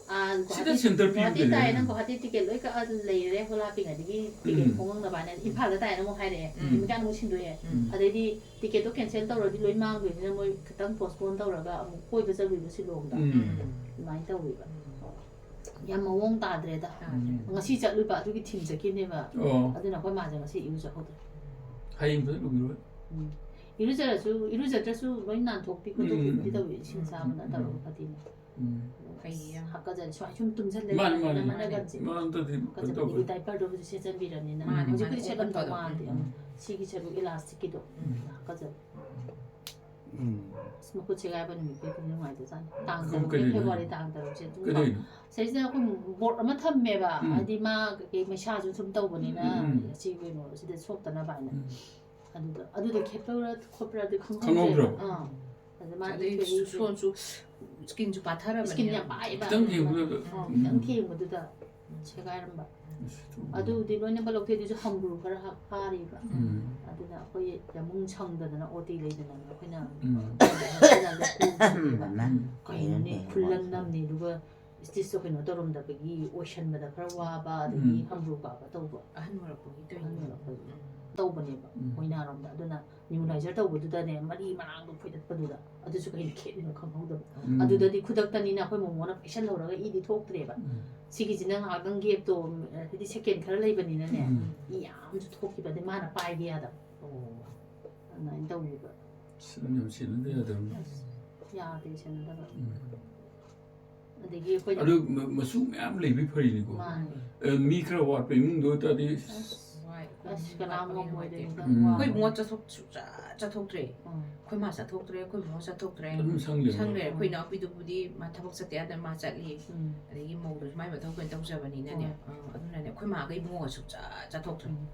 ꯑꯥ, ꯁꯤꯗ ꯒꯨꯍꯥꯇꯤ, ꯁꯦꯟꯇꯔ ꯄꯤꯕ ꯒꯨꯍꯥꯇꯤ ꯂꯩꯔꯦ꯫ ꯇꯥꯏꯌꯦꯅ ꯒꯨꯍꯥꯇꯤ ꯇꯤꯀꯦꯠ ꯂꯣꯏ ꯀꯛꯑ ꯂꯩꯔꯦ, ꯍꯣꯂꯥ ꯄꯤꯉꯩꯗꯒꯤ ꯇꯤꯀꯦꯠ ꯎꯝ꯫ ꯈꯣꯡꯉꯪꯅꯕ ꯍꯥꯏꯅ ꯏꯝꯐꯥꯜꯗ ꯇꯥꯏꯌꯦꯅ ꯑꯃꯨꯛ ꯍꯥꯏꯔꯛꯑꯦ꯫ ꯎꯝ꯫ ꯅꯨꯃꯤꯠ ꯀꯌꯥꯅꯤꯃꯨꯛ ꯁꯤꯟꯗꯣꯛꯑꯦ꯫ ꯎꯝ꯫ ꯑꯗꯩꯗꯤ ꯇꯤꯀꯦꯠꯇꯣ ꯀꯦꯟꯁꯦꯜ ꯇꯧꯔꯗꯤ ꯂꯣꯏ ꯃꯥꯡꯗꯣꯏꯅꯤꯅ ꯃꯣꯏ ꯈꯤꯇꯪ ꯄꯣꯁꯄꯣꯟ ꯇꯧꯔꯒ ꯑꯃꯨꯛ ꯀꯣꯏꯕ ꯆꯠꯂꯨꯏꯕ ꯁꯤꯂꯣꯡꯗ꯫ ꯎꯝ꯫ ꯎꯝ꯫ ꯑꯗꯨꯃꯥꯏꯅ ꯇꯧꯋꯦꯕ꯫ ꯎꯝ꯫ ꯌꯥꯝ ꯃꯑꯣꯡ ꯇꯥꯗ꯭ꯔꯦꯗ꯫ ꯎꯝ꯫ ꯉꯁꯤ ꯆꯠꯂꯨꯕ ꯑꯗꯨꯒꯤ ꯊꯤꯝ ꯆꯠꯈꯤꯕꯅꯦꯕ꯫ ꯑꯣ꯫ ꯑꯗꯨꯅ ꯑꯩꯈꯣꯏ ꯃꯥꯁꯦ ꯉꯁꯤ ꯏꯔꯨꯖꯍꯧꯗ꯭ꯔꯦ꯫ ꯍꯌꯦꯡ ꯐꯖꯅ ꯂꯨꯈꯤꯔꯣꯏ꯫ ꯎꯝ꯫ ꯏꯔꯨꯖꯔꯁꯨ, ꯏꯔꯨꯖꯗ꯭ꯔꯁꯨ ꯂꯣꯏ ꯅꯥꯟꯊꯣꯛꯄꯤ ꯈꯣꯠꯇꯣꯛꯄꯤꯕꯨꯗꯤ ꯎꯝ꯫ ꯇꯧꯋꯤ, ꯏꯁꯤꯡ ꯎꯝ, ꯑꯁꯥꯕꯅ ꯎꯝ, ꯇꯧꯔꯒ ꯎꯝ꯫ ꯐꯗꯤꯅ꯫ ꯎꯝ꯫ ꯐꯩꯌꯦ ꯌꯥꯝ꯫ ꯍꯥꯀꯠꯆꯅꯤ, ꯁꯨꯃꯥꯏꯅ ꯁꯨꯝ ꯇꯨꯝꯁꯤꯜꯂꯦ ꯃꯥꯅꯤ, ꯃꯥꯅꯤ꯫ ꯍꯥꯏꯅ ꯃꯥꯅꯤ꯫ ꯍꯥꯀꯠꯆꯩ꯫ ꯃꯥ ꯑꯝꯇꯗꯤ ꯀꯩꯅꯣ ꯍꯥꯀꯠꯆꯕꯗꯤ ꯇꯧꯕꯅꯤ꯫ Diaperꯗꯣ ꯍꯧꯖꯤꯛ ꯁꯦꯠꯆꯟꯕꯤꯔꯕꯅꯤꯅ ꯃꯥꯅꯤ, ꯍꯧꯖꯤꯛꯄꯨꯗꯤ ꯃꯥꯅꯤ꯫ ꯁꯦꯠꯂꯝꯗꯧ ꯀꯣꯛꯄꯗꯣ꯫ ꯃꯥꯟꯗꯦ꯫ ꯎꯝ꯫ ꯁꯤꯒꯤ ꯁꯔꯨꯛ elasticꯀꯤꯗꯣ ꯎꯝ꯫ ꯍꯥꯀꯠꯆꯕ꯫ ꯎꯝ꯫ ꯑꯁ, ꯃꯈꯨꯠ ꯁꯦꯒꯥꯏꯕ ꯅꯨꯃꯤꯠꯇꯨꯗꯤ ꯅꯨꯡꯉꯥꯏꯇꯖꯥꯠꯅꯤ꯫ ꯇꯥꯡ ꯀꯩꯗꯧ-, ꯇꯔꯨꯛꯅꯤ, ꯀꯩꯗꯧꯔꯤꯅꯣ? February ꯇꯥꯡ ꯇꯔꯨꯛꯁꯦ ꯑꯗꯨꯝ ꯀꯩꯗꯧꯔꯤꯅꯣ? ꯁꯤꯗꯩꯁꯤꯗ ꯑꯩꯈꯣꯏ board ꯑꯃ ꯊꯝꯃꯦꯕ, ꯎꯝ꯫ ꯍꯥꯏꯗꯤ ꯃꯥ ꯀꯩꯀꯩ ꯃꯩꯁꯥꯁꯨ ꯁꯨꯝ ꯇꯧꯕꯅꯤꯅ, ꯎꯝ, ꯎꯝ꯫ ꯑꯁꯤ ꯀꯩꯅꯣ ꯁꯤꯗ ꯁꯣꯛꯇꯅꯕ ꯍꯥꯏꯅ꯫ ꯎꯝ꯫ ꯑꯗꯨꯗ, ꯑꯗꯨꯗ ꯈꯦꯠꯄ꯭ꯔꯥ ꯈꯣꯠꯄ꯭ꯔꯥꯗꯤ ꯈꯪꯍꯧꯗ꯭ꯔꯦꯕ꯫ ꯈꯪꯍꯧꯗ꯭ꯔꯕ? ꯑꯥ꯫ ꯑꯗ ꯃꯥꯗꯤ ꯑꯗꯩ ꯑꯩꯈꯣꯏꯒꯤ ꯁꯣꯟꯁꯨ, skinꯁꯨ ꯄꯥꯊꯔꯕꯅꯦ꯫ Skin ꯌꯥꯝ ꯄꯥꯏꯌꯦꯕ꯫ ꯈꯤꯇꯪ ꯊꯦꯡꯕꯗ꯫ ꯑꯥ, ꯈꯤꯇꯪ ꯎꯝ꯫ ꯊꯦꯡꯕꯗꯨꯗ ꯁꯦꯒꯥꯏꯔꯝꯕ꯫ ꯑꯁ, ꯑꯗꯨ ꯑꯗꯨꯕꯨꯗꯤ ꯂꯣꯏꯅꯃꯛ ꯂꯧꯊꯣꯛꯑꯦ, ꯑꯗꯨꯁꯨ ꯍꯝꯕ꯭ꯔꯨ ꯈꯔ ꯍꯥ-, ꯐꯥꯔꯤꯕ꯫ ꯎꯝ꯫ ꯑꯗꯨꯅ ꯑꯩꯈꯣꯏ ꯌꯥꯃꯨꯡ ꯁꯪꯗꯗꯅ ꯑꯣ ꯇꯤ ꯂꯩꯗꯅ ꯑꯩꯈꯣꯏꯅ ꯎꯝ꯫ ꯍꯣꯁꯄꯤꯇꯥꯜꯗ ꯄꯨꯈꯤꯕꯅꯦꯕ꯫ ꯃꯃꯥ, ꯀꯩꯅꯣꯅꯦ, ꯀꯩꯅꯣꯅꯦ, ꯈꯨꯂꯟ ꯃꯃꯥ꯫ ꯑꯃꯅꯦ, ꯑꯗꯨꯒ stitchꯇꯣ ꯀꯩꯅꯣ ꯇꯧꯔꯝꯗꯕꯒꯤ, ꯑꯣꯏꯁꯟꯕꯗ ꯈꯔ ꯋꯥꯕ, ꯑꯗꯒꯤ ꯎꯝ꯫ ꯍꯝꯕ꯭ꯔꯨ ꯄꯥꯕ ꯇꯧꯕ꯫ ꯑꯍꯟ ꯑꯣꯏꯔꯛꯄꯒꯤ ꯇꯧꯔꯤꯅꯦ꯫ ꯑꯍꯟ ꯑꯣꯏꯔꯛꯄꯒꯤ ꯎꯝ꯫ ꯇꯧꯕꯅꯦꯕ, ꯎꯝ꯫ ꯑꯣꯏꯅꯥꯔꯣꯝꯗ꯫ ꯑꯗꯨꯅ nebulizer ꯇꯧꯕꯗꯨꯗꯅꯦ, ꯃꯔꯤ ꯃꯔꯥꯡꯗꯣ ꯐꯣꯏꯗꯠꯄꯗꯨꯗ, ꯑꯗꯨꯁꯨ ꯀꯩꯅ ꯈꯦꯠꯂꯤꯅꯣ ꯈꯪꯍꯧꯗꯕ꯫ ꯎꯝ꯫ ꯑꯗꯨꯗꯗꯤ ꯈꯨꯗꯛꯇꯅꯤꯅ ꯑꯩꯈꯣꯏ ꯃꯣꯃꯣꯅ ꯄꯩꯁꯜꯍꯧꯔꯒ ꯏꯗꯤ ꯊꯣꯛꯇ꯭ꯔꯦꯕ꯫ ꯎꯝ꯫ ꯁꯤꯒꯤꯁꯤꯅ ꯉꯥꯏꯍꯥꯛꯇꯪ gapꯇꯣ, ꯍꯥꯏꯗꯤ second ꯈꯔ ꯂꯩꯕꯅꯤꯅꯅꯦ, ꯎꯝ꯫ ꯏ ꯌꯥꯝꯁꯨ ꯊꯣꯛꯈꯤꯕ, ꯑꯗꯩ ꯃꯥꯅ ꯄꯥꯏꯒꯦ ꯌꯥꯗꯕ꯫ ꯑꯣ꯫ ꯑꯗꯨꯃꯥꯏꯅ ꯇꯧꯈꯤꯕ꯫ ꯑꯁ, ꯑꯗꯨꯝ ꯌꯥꯝ ꯁꯦꯟꯅꯗ ꯌꯥꯗꯕꯅꯤ꯫ ꯑꯁ, ꯌꯥꯗꯦ ꯁꯦꯟꯅꯗꯕ꯫ ꯎꯝ꯫ ꯑꯗꯒꯤ ꯑꯩꯈꯣꯏꯅ ꯑꯗꯨ ꯃ-, ꯃꯆꯨ ꯃꯌꯥꯝ ꯂꯩꯕꯩ ꯐꯔꯤꯅꯤꯀꯣ꯫ ꯃꯥꯅꯦ꯫ ꯑ, ꯃꯤ ꯈꯔ ꯋꯥꯠꯄ ꯏꯃꯨꯡꯗ ꯑꯣꯏꯇꯥꯔꯗꯤ ꯑꯁ, ꯋꯥꯏ, ꯑꯁ, ꯀꯅꯥꯝ ꯉꯝꯃꯣꯏꯗꯣꯏꯅꯤꯗ꯫ ꯎꯝ꯫ ꯋꯥꯕ꯫ ꯑꯩꯈꯣꯏ ꯏꯕꯨꯡꯉꯣ ꯆꯠꯊꯣꯛ-, ꯁꯨꯡꯆꯠ ꯆꯠꯊꯣꯛꯇ꯭ꯔꯦ꯫ ꯎꯝ꯫ ꯑꯩꯈꯣꯏ ꯃꯥ ꯆꯠꯊꯣꯛꯇ꯭ꯔꯦ, ꯑꯩꯈꯣꯏ ꯕꯨꯡꯉꯣ ꯆꯠꯊꯣꯛꯇ꯭ꯔꯦ꯫ ꯑꯗꯨꯝ ꯁꯪ ꯂꯩꯕ꯫ ꯁꯪ ꯂꯩꯔꯦ꯫ ꯑꯩꯈꯣꯏ ꯏꯅꯥꯎꯄꯤꯗꯨꯕꯨꯗꯤ ꯃꯥ ꯊꯕꯛ ꯆꯠꯇ ꯌꯥꯗꯅ ꯃꯥ ꯆꯠꯂꯤ꯫ ꯎꯝ꯫ ꯑꯗꯒꯤ ꯃꯧꯗꯨꯁꯨ ꯃꯥꯏ ꯃꯊꯧ ꯂꯣꯏꯅ ꯇꯧꯖꯕꯅꯤꯅꯅꯦ꯫ ꯍꯣꯏ꯫ ꯑ, ꯑꯗꯨꯅꯅꯦ ꯑꯩꯈꯣꯏ ꯃꯥꯒ ꯏꯕꯨꯡꯉꯣꯒ ꯁꯨꯡꯆꯠ ꯆꯠꯊꯣꯛꯇ꯭ꯔꯦ꯫ ꯎꯝ꯫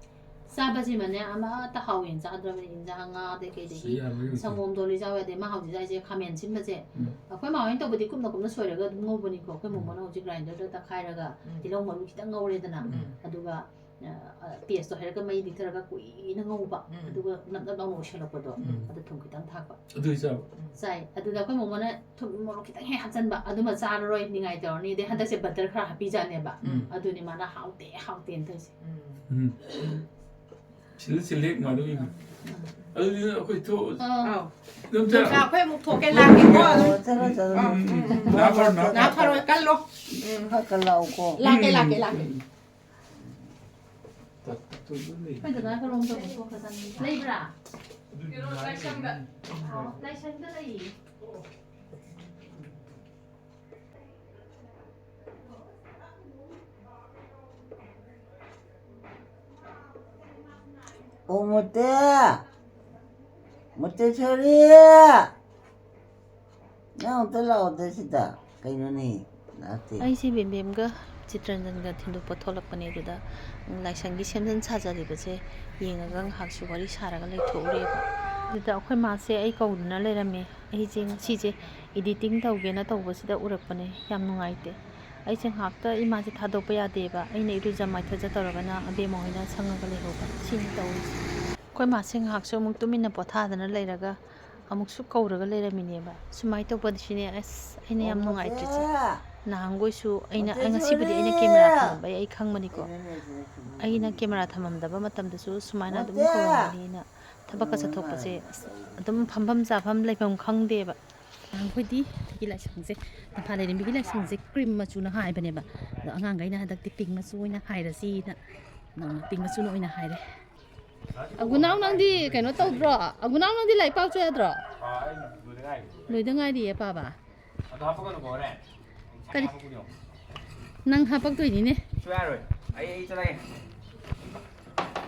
ꯆꯥꯕꯁꯤꯃꯅꯦ ꯑꯃꯠꯇ ꯍꯥꯎꯋꯦꯅ ꯆꯥꯗ꯭ꯔꯕꯅꯤ꯫ ꯏꯟꯖꯥꯡ, ꯉꯥꯗꯩ ꯀꯩꯗꯒꯤ ꯁꯤ ꯌꯥꯔꯣꯏ, ꯁꯪꯒꯣꯝ ꯗꯣꯂꯤ ꯆꯥꯎ ꯌꯥꯗꯦ꯫ ꯃꯥ ꯍꯧꯖꯤꯛ ꯆꯥꯏꯁꯦ ꯈꯥꯃꯦꯟ ꯁꯤꯟꯕꯁꯦ꯫ ꯎꯝ꯫ ꯑꯩꯈꯣꯏ ꯃꯥ ꯍꯣꯏꯅ ꯇꯧꯕꯗꯤ ꯀꯨꯞꯅ ꯀꯨꯞꯅ ꯁꯣꯏꯔꯒ ꯑꯗꯨꯝ ꯉꯧꯕꯅꯤꯀꯣ꯫ ꯑꯩꯈꯣꯏ ꯎꯝ꯫ ꯃꯣꯃꯣꯅ ꯍꯧꯖꯤꯛ grinderꯗ ꯇꯛꯈꯥꯏꯔꯒ ꯎꯝ꯫ ꯇꯤꯜꯍꯧ ꯃꯔꯨ ꯈꯤꯇꯪ ꯉꯧꯔꯦꯗꯅ꯫ ꯎꯝ꯫ ꯑꯗꯨꯒ, ꯑ, ꯑ, pasteꯇꯣ ꯍꯩꯔꯒ ꯃꯩ ꯂꯤꯊꯔꯒ ꯀꯨꯏꯅ ꯉꯧꯕ꯫ ꯎꯝ꯫ ꯑꯗꯨꯒ ꯅꯞ ꯅꯞ ꯂꯥꯎꯅ ꯑꯣꯏꯁꯜꯂꯛꯄꯗꯣ꯫ ꯎꯝ꯫ ꯑꯗꯨ ꯊꯨꯝ ꯈꯤꯇꯪ ꯊꯥꯛꯄ꯫ ꯑꯗꯨꯗꯤ ꯆꯥꯕ? ꯆꯥꯏ꯫ ꯑꯗꯨꯗ ꯑꯩꯈꯣꯏ ꯃꯣꯃꯣꯅ ꯊꯨꯝ ꯃꯣꯔꯣꯛ ꯈꯤꯇꯪ ꯍꯦꯛ ꯍꯥꯞꯆꯟꯕ, ꯑꯗꯨꯃ ꯆꯥꯔꯔꯣꯏ, ꯅꯤꯡꯉꯥꯏ ꯇꯧꯔꯅꯤ꯫ ꯑꯗꯩ ꯍꯟꯗꯛꯁꯦ butter ꯈꯔ ꯍꯥꯞꯄꯤꯖꯥꯠꯅꯦꯕ꯫ ꯎꯝ꯫ ꯑꯗꯨꯅꯤ ꯃꯥꯅ ꯍꯥꯎꯇꯦ, ꯍꯥꯎꯇꯦꯅ ꯇꯧꯔꯤꯁꯦ꯫ ꯎꯝ꯫ ꯎꯝ꯫ ꯁꯤꯜꯂꯤ, ꯁꯤꯜꯂꯤ, ꯃꯥꯗꯨꯒꯤ꯫ ꯎꯝ꯫ ꯑꯗꯨꯗꯤ ꯑꯩꯈꯣꯏ ꯊꯣꯛ-, ꯑꯥ꯫ ꯑꯥꯎ꯫ ꯑꯗꯨꯝ ꯆꯠꯂꯣ꯫ ꯅꯨꯡꯁꯥ ꯑꯩꯈꯣꯏ ꯑꯃꯨꯛ ꯊꯣꯛꯀꯦ, ꯂꯥꯛꯀꯦꯀꯣ꯫ ꯑꯣ, ꯆꯠꯂꯣ, ꯆꯠꯂꯣ꯫ ꯎꯝ, ꯎꯝ, ꯎꯝ꯫ ꯅꯥ ꯐꯔꯣ, ꯅꯥ ꯅꯥ ꯐꯔꯣ꯫ ꯐꯔꯣ, ꯀꯜꯂꯣ꯫ ꯎꯝ꯫ ꯈꯔ ꯀꯜꯂꯛꯎꯀꯣ꯫ ꯂꯥꯛꯀꯦ, ꯎꯝ꯫ ꯂꯥꯛꯀꯦ, ꯂꯥꯛꯀꯦ꯫ ꯑꯩꯈꯣꯏ ꯗꯗꯥ ꯀꯔꯣꯝ ꯇꯧꯕ ꯊꯣꯛꯈ꯭ꯔꯖꯥꯠꯅꯤ? ꯂꯩꯕ꯭ꯔꯥ? ꯀꯩꯅꯣ, ꯂꯥꯏꯁꯪꯗ꯫ ꯂꯥꯏꯁꯪꯗ ꯂꯩꯌꯦ꯫ ꯑꯣ, ꯃꯣꯇꯦ! ꯃꯣꯇꯦꯁꯣꯔꯤ! ꯅꯪ ꯑꯝꯇ ꯂꯥꯛꯑꯣꯗ ꯁꯤꯗ꯫ ꯀꯩꯅꯣꯅꯦ? ꯂꯥꯛꯇꯦ꯫ ꯑꯩꯁꯦ ꯕꯦꯝꯕꯦꯝꯒ ꯆꯤꯇ꯭ꯔꯟꯖꯟꯒ ꯊꯤꯟꯗꯣꯛꯄ ꯊꯣꯛꯂꯛꯄꯅꯦ꯫ ꯑꯗꯨꯗ ꯂꯥꯏꯁꯪꯒꯤ ꯁꯦꯝꯖꯤꯟ ꯁꯥꯖꯜꯂꯤꯕꯁꯦ ꯌꯦꯡꯉꯒ ꯉꯥꯏꯍꯥꯛꯁꯨ ꯋꯥꯔꯤ ꯁꯥꯔꯒ ꯂꯩꯊꯣꯛꯎꯔꯦꯕ꯫ ꯑꯗꯨꯗ ꯑꯩꯈꯣꯏ ꯃꯥꯁꯦ ꯑꯩ ꯀꯧꯗꯨꯅ ꯂꯩꯔꯝꯃꯦ꯫ ꯑꯩꯁꯦ ꯉꯁꯤꯁꯦ editing ꯇꯧꯒꯦꯅ ꯇꯧꯕꯁꯤꯗ ꯎꯔꯛꯄꯅꯦ꯫ ꯌꯥꯝ ꯅꯨꯡꯉꯥꯏꯇꯦ꯫ ꯑꯩꯁꯦ ꯉꯥꯏꯍꯥꯛꯇ ꯏꯃꯥꯁꯦ ꯊꯥꯗꯣꯛꯄ ꯌꯥꯗꯦꯕ꯫ ꯑꯩꯅ ꯏꯔꯨꯖ ꯃꯥꯏꯊꯖ ꯇꯧꯔꯒꯅ ꯑꯕꯦꯝꯃ ꯍꯣꯏꯅ ꯁꯪꯉꯒ ꯂꯩꯍꯧꯕ꯫ ꯁꯤꯅꯤ ꯇꯧꯔꯤꯁꯦ꯫ ꯑꯩꯈꯣꯏ ꯃꯥꯁꯦ ꯉꯥꯏꯍꯥꯛꯁꯨ ꯑꯃꯨꯛ ꯇꯨꯃꯤꯟꯅ ꯄꯣꯊꯥꯗꯅ ꯂꯩꯔꯒ ꯑꯃꯨꯛꯁꯨ ꯀꯧꯔꯒ ꯂꯩꯔꯝꯃꯤꯅꯦꯕ꯫ ꯁꯨꯃꯥꯏꯅ ꯇꯧꯕꯗꯁꯤꯅꯦ ꯑꯁ ꯑꯩꯅ ꯌꯥꯝ ꯅꯨꯡꯉꯥꯏꯇ꯭ꯔꯤꯁꯦ꯫ ꯅꯍꯥꯟꯈꯣꯏꯁꯨ ꯑꯩꯅ, ꯑꯩ ꯉꯁꯤꯕꯨꯗꯤ ꯑꯩꯅ camera ꯊꯝꯃꯝꯕꯩ ꯑꯩ ꯈꯪꯕꯅꯤꯀꯣ꯫ ꯑꯩꯅ camera ꯊꯝꯃꯝꯗꯕ ꯃꯇꯝꯗꯁꯨ ꯁꯨꯃꯥꯏꯅ ꯑꯗꯨꯝ ꯀꯧꯔꯝꯒꯅꯤꯅ꯫ ꯊꯕꯛꯀ ꯆꯠꯊꯣꯛꯄꯁꯦ ꯑꯁ ꯑꯗꯨꯝ ꯐꯝꯐꯝ ꯆꯥꯐꯝ ꯂꯩꯐꯝ ꯈꯪꯗꯦꯕ꯫ ꯅꯍꯥꯟꯈꯣꯏꯗꯤ ꯑꯩꯒꯤ ꯂꯥꯏꯁꯪꯁꯦ, ꯇꯝꯐꯥ ꯂꯥꯏꯔꯦꯝꯕꯤꯒꯤ ꯂꯥꯏꯁꯪꯁꯦ cream ꯃꯆꯨꯅ ꯍꯥꯏꯕꯅꯦꯕ꯫ ꯑꯗꯣ ꯑꯉꯥꯡꯈꯩꯅ ꯍꯟꯗꯛꯇꯤ pink ꯃꯆꯨ ꯑꯣꯏꯅ ꯍꯥꯏꯔꯁꯤꯅ ꯅꯧꯅ pink ꯃꯆꯨꯅ ꯑꯣꯏꯅ ꯍꯥꯏꯔꯦ꯫ ꯑꯒꯨꯅꯥꯎ, ꯅꯪꯗꯤ ꯀꯩꯅꯣ ꯇꯧꯗ꯭ꯔꯣ? ꯑꯒꯨꯅꯥꯎ, ꯅꯪꯗꯤ ꯂꯥꯏꯔꯤꯛ ꯄꯥꯎ ꯆꯣ ꯌꯥꯗ꯭ꯔꯣ? ꯑꯥ, ꯑꯩ ꯂꯣꯏꯗ ꯉꯥꯏꯔꯤ꯫ ꯂꯣꯏꯗ ꯉꯥꯏꯔꯤꯌꯦ ꯄꯥꯕ꯫ ꯑꯗꯣ ꯍꯥꯞꯄꯛꯀꯅꯨꯀꯣ ꯍꯣꯔꯦꯟ꯫ ꯑꯩ ꯉꯁꯥꯏ ꯀꯔꯤ? ꯍꯥꯞꯄꯛꯄꯅꯤ ꯌꯦꯡꯉꯣ꯫ ꯅꯪ ꯍꯥꯞꯄꯛꯇꯣꯏꯅꯤꯅꯦ꯫ ꯁꯨꯡꯌꯥ ꯌꯥꯔꯣꯏ꯫ ꯑꯩ, ꯑꯩ ꯆꯠꯂꯒꯦ꯫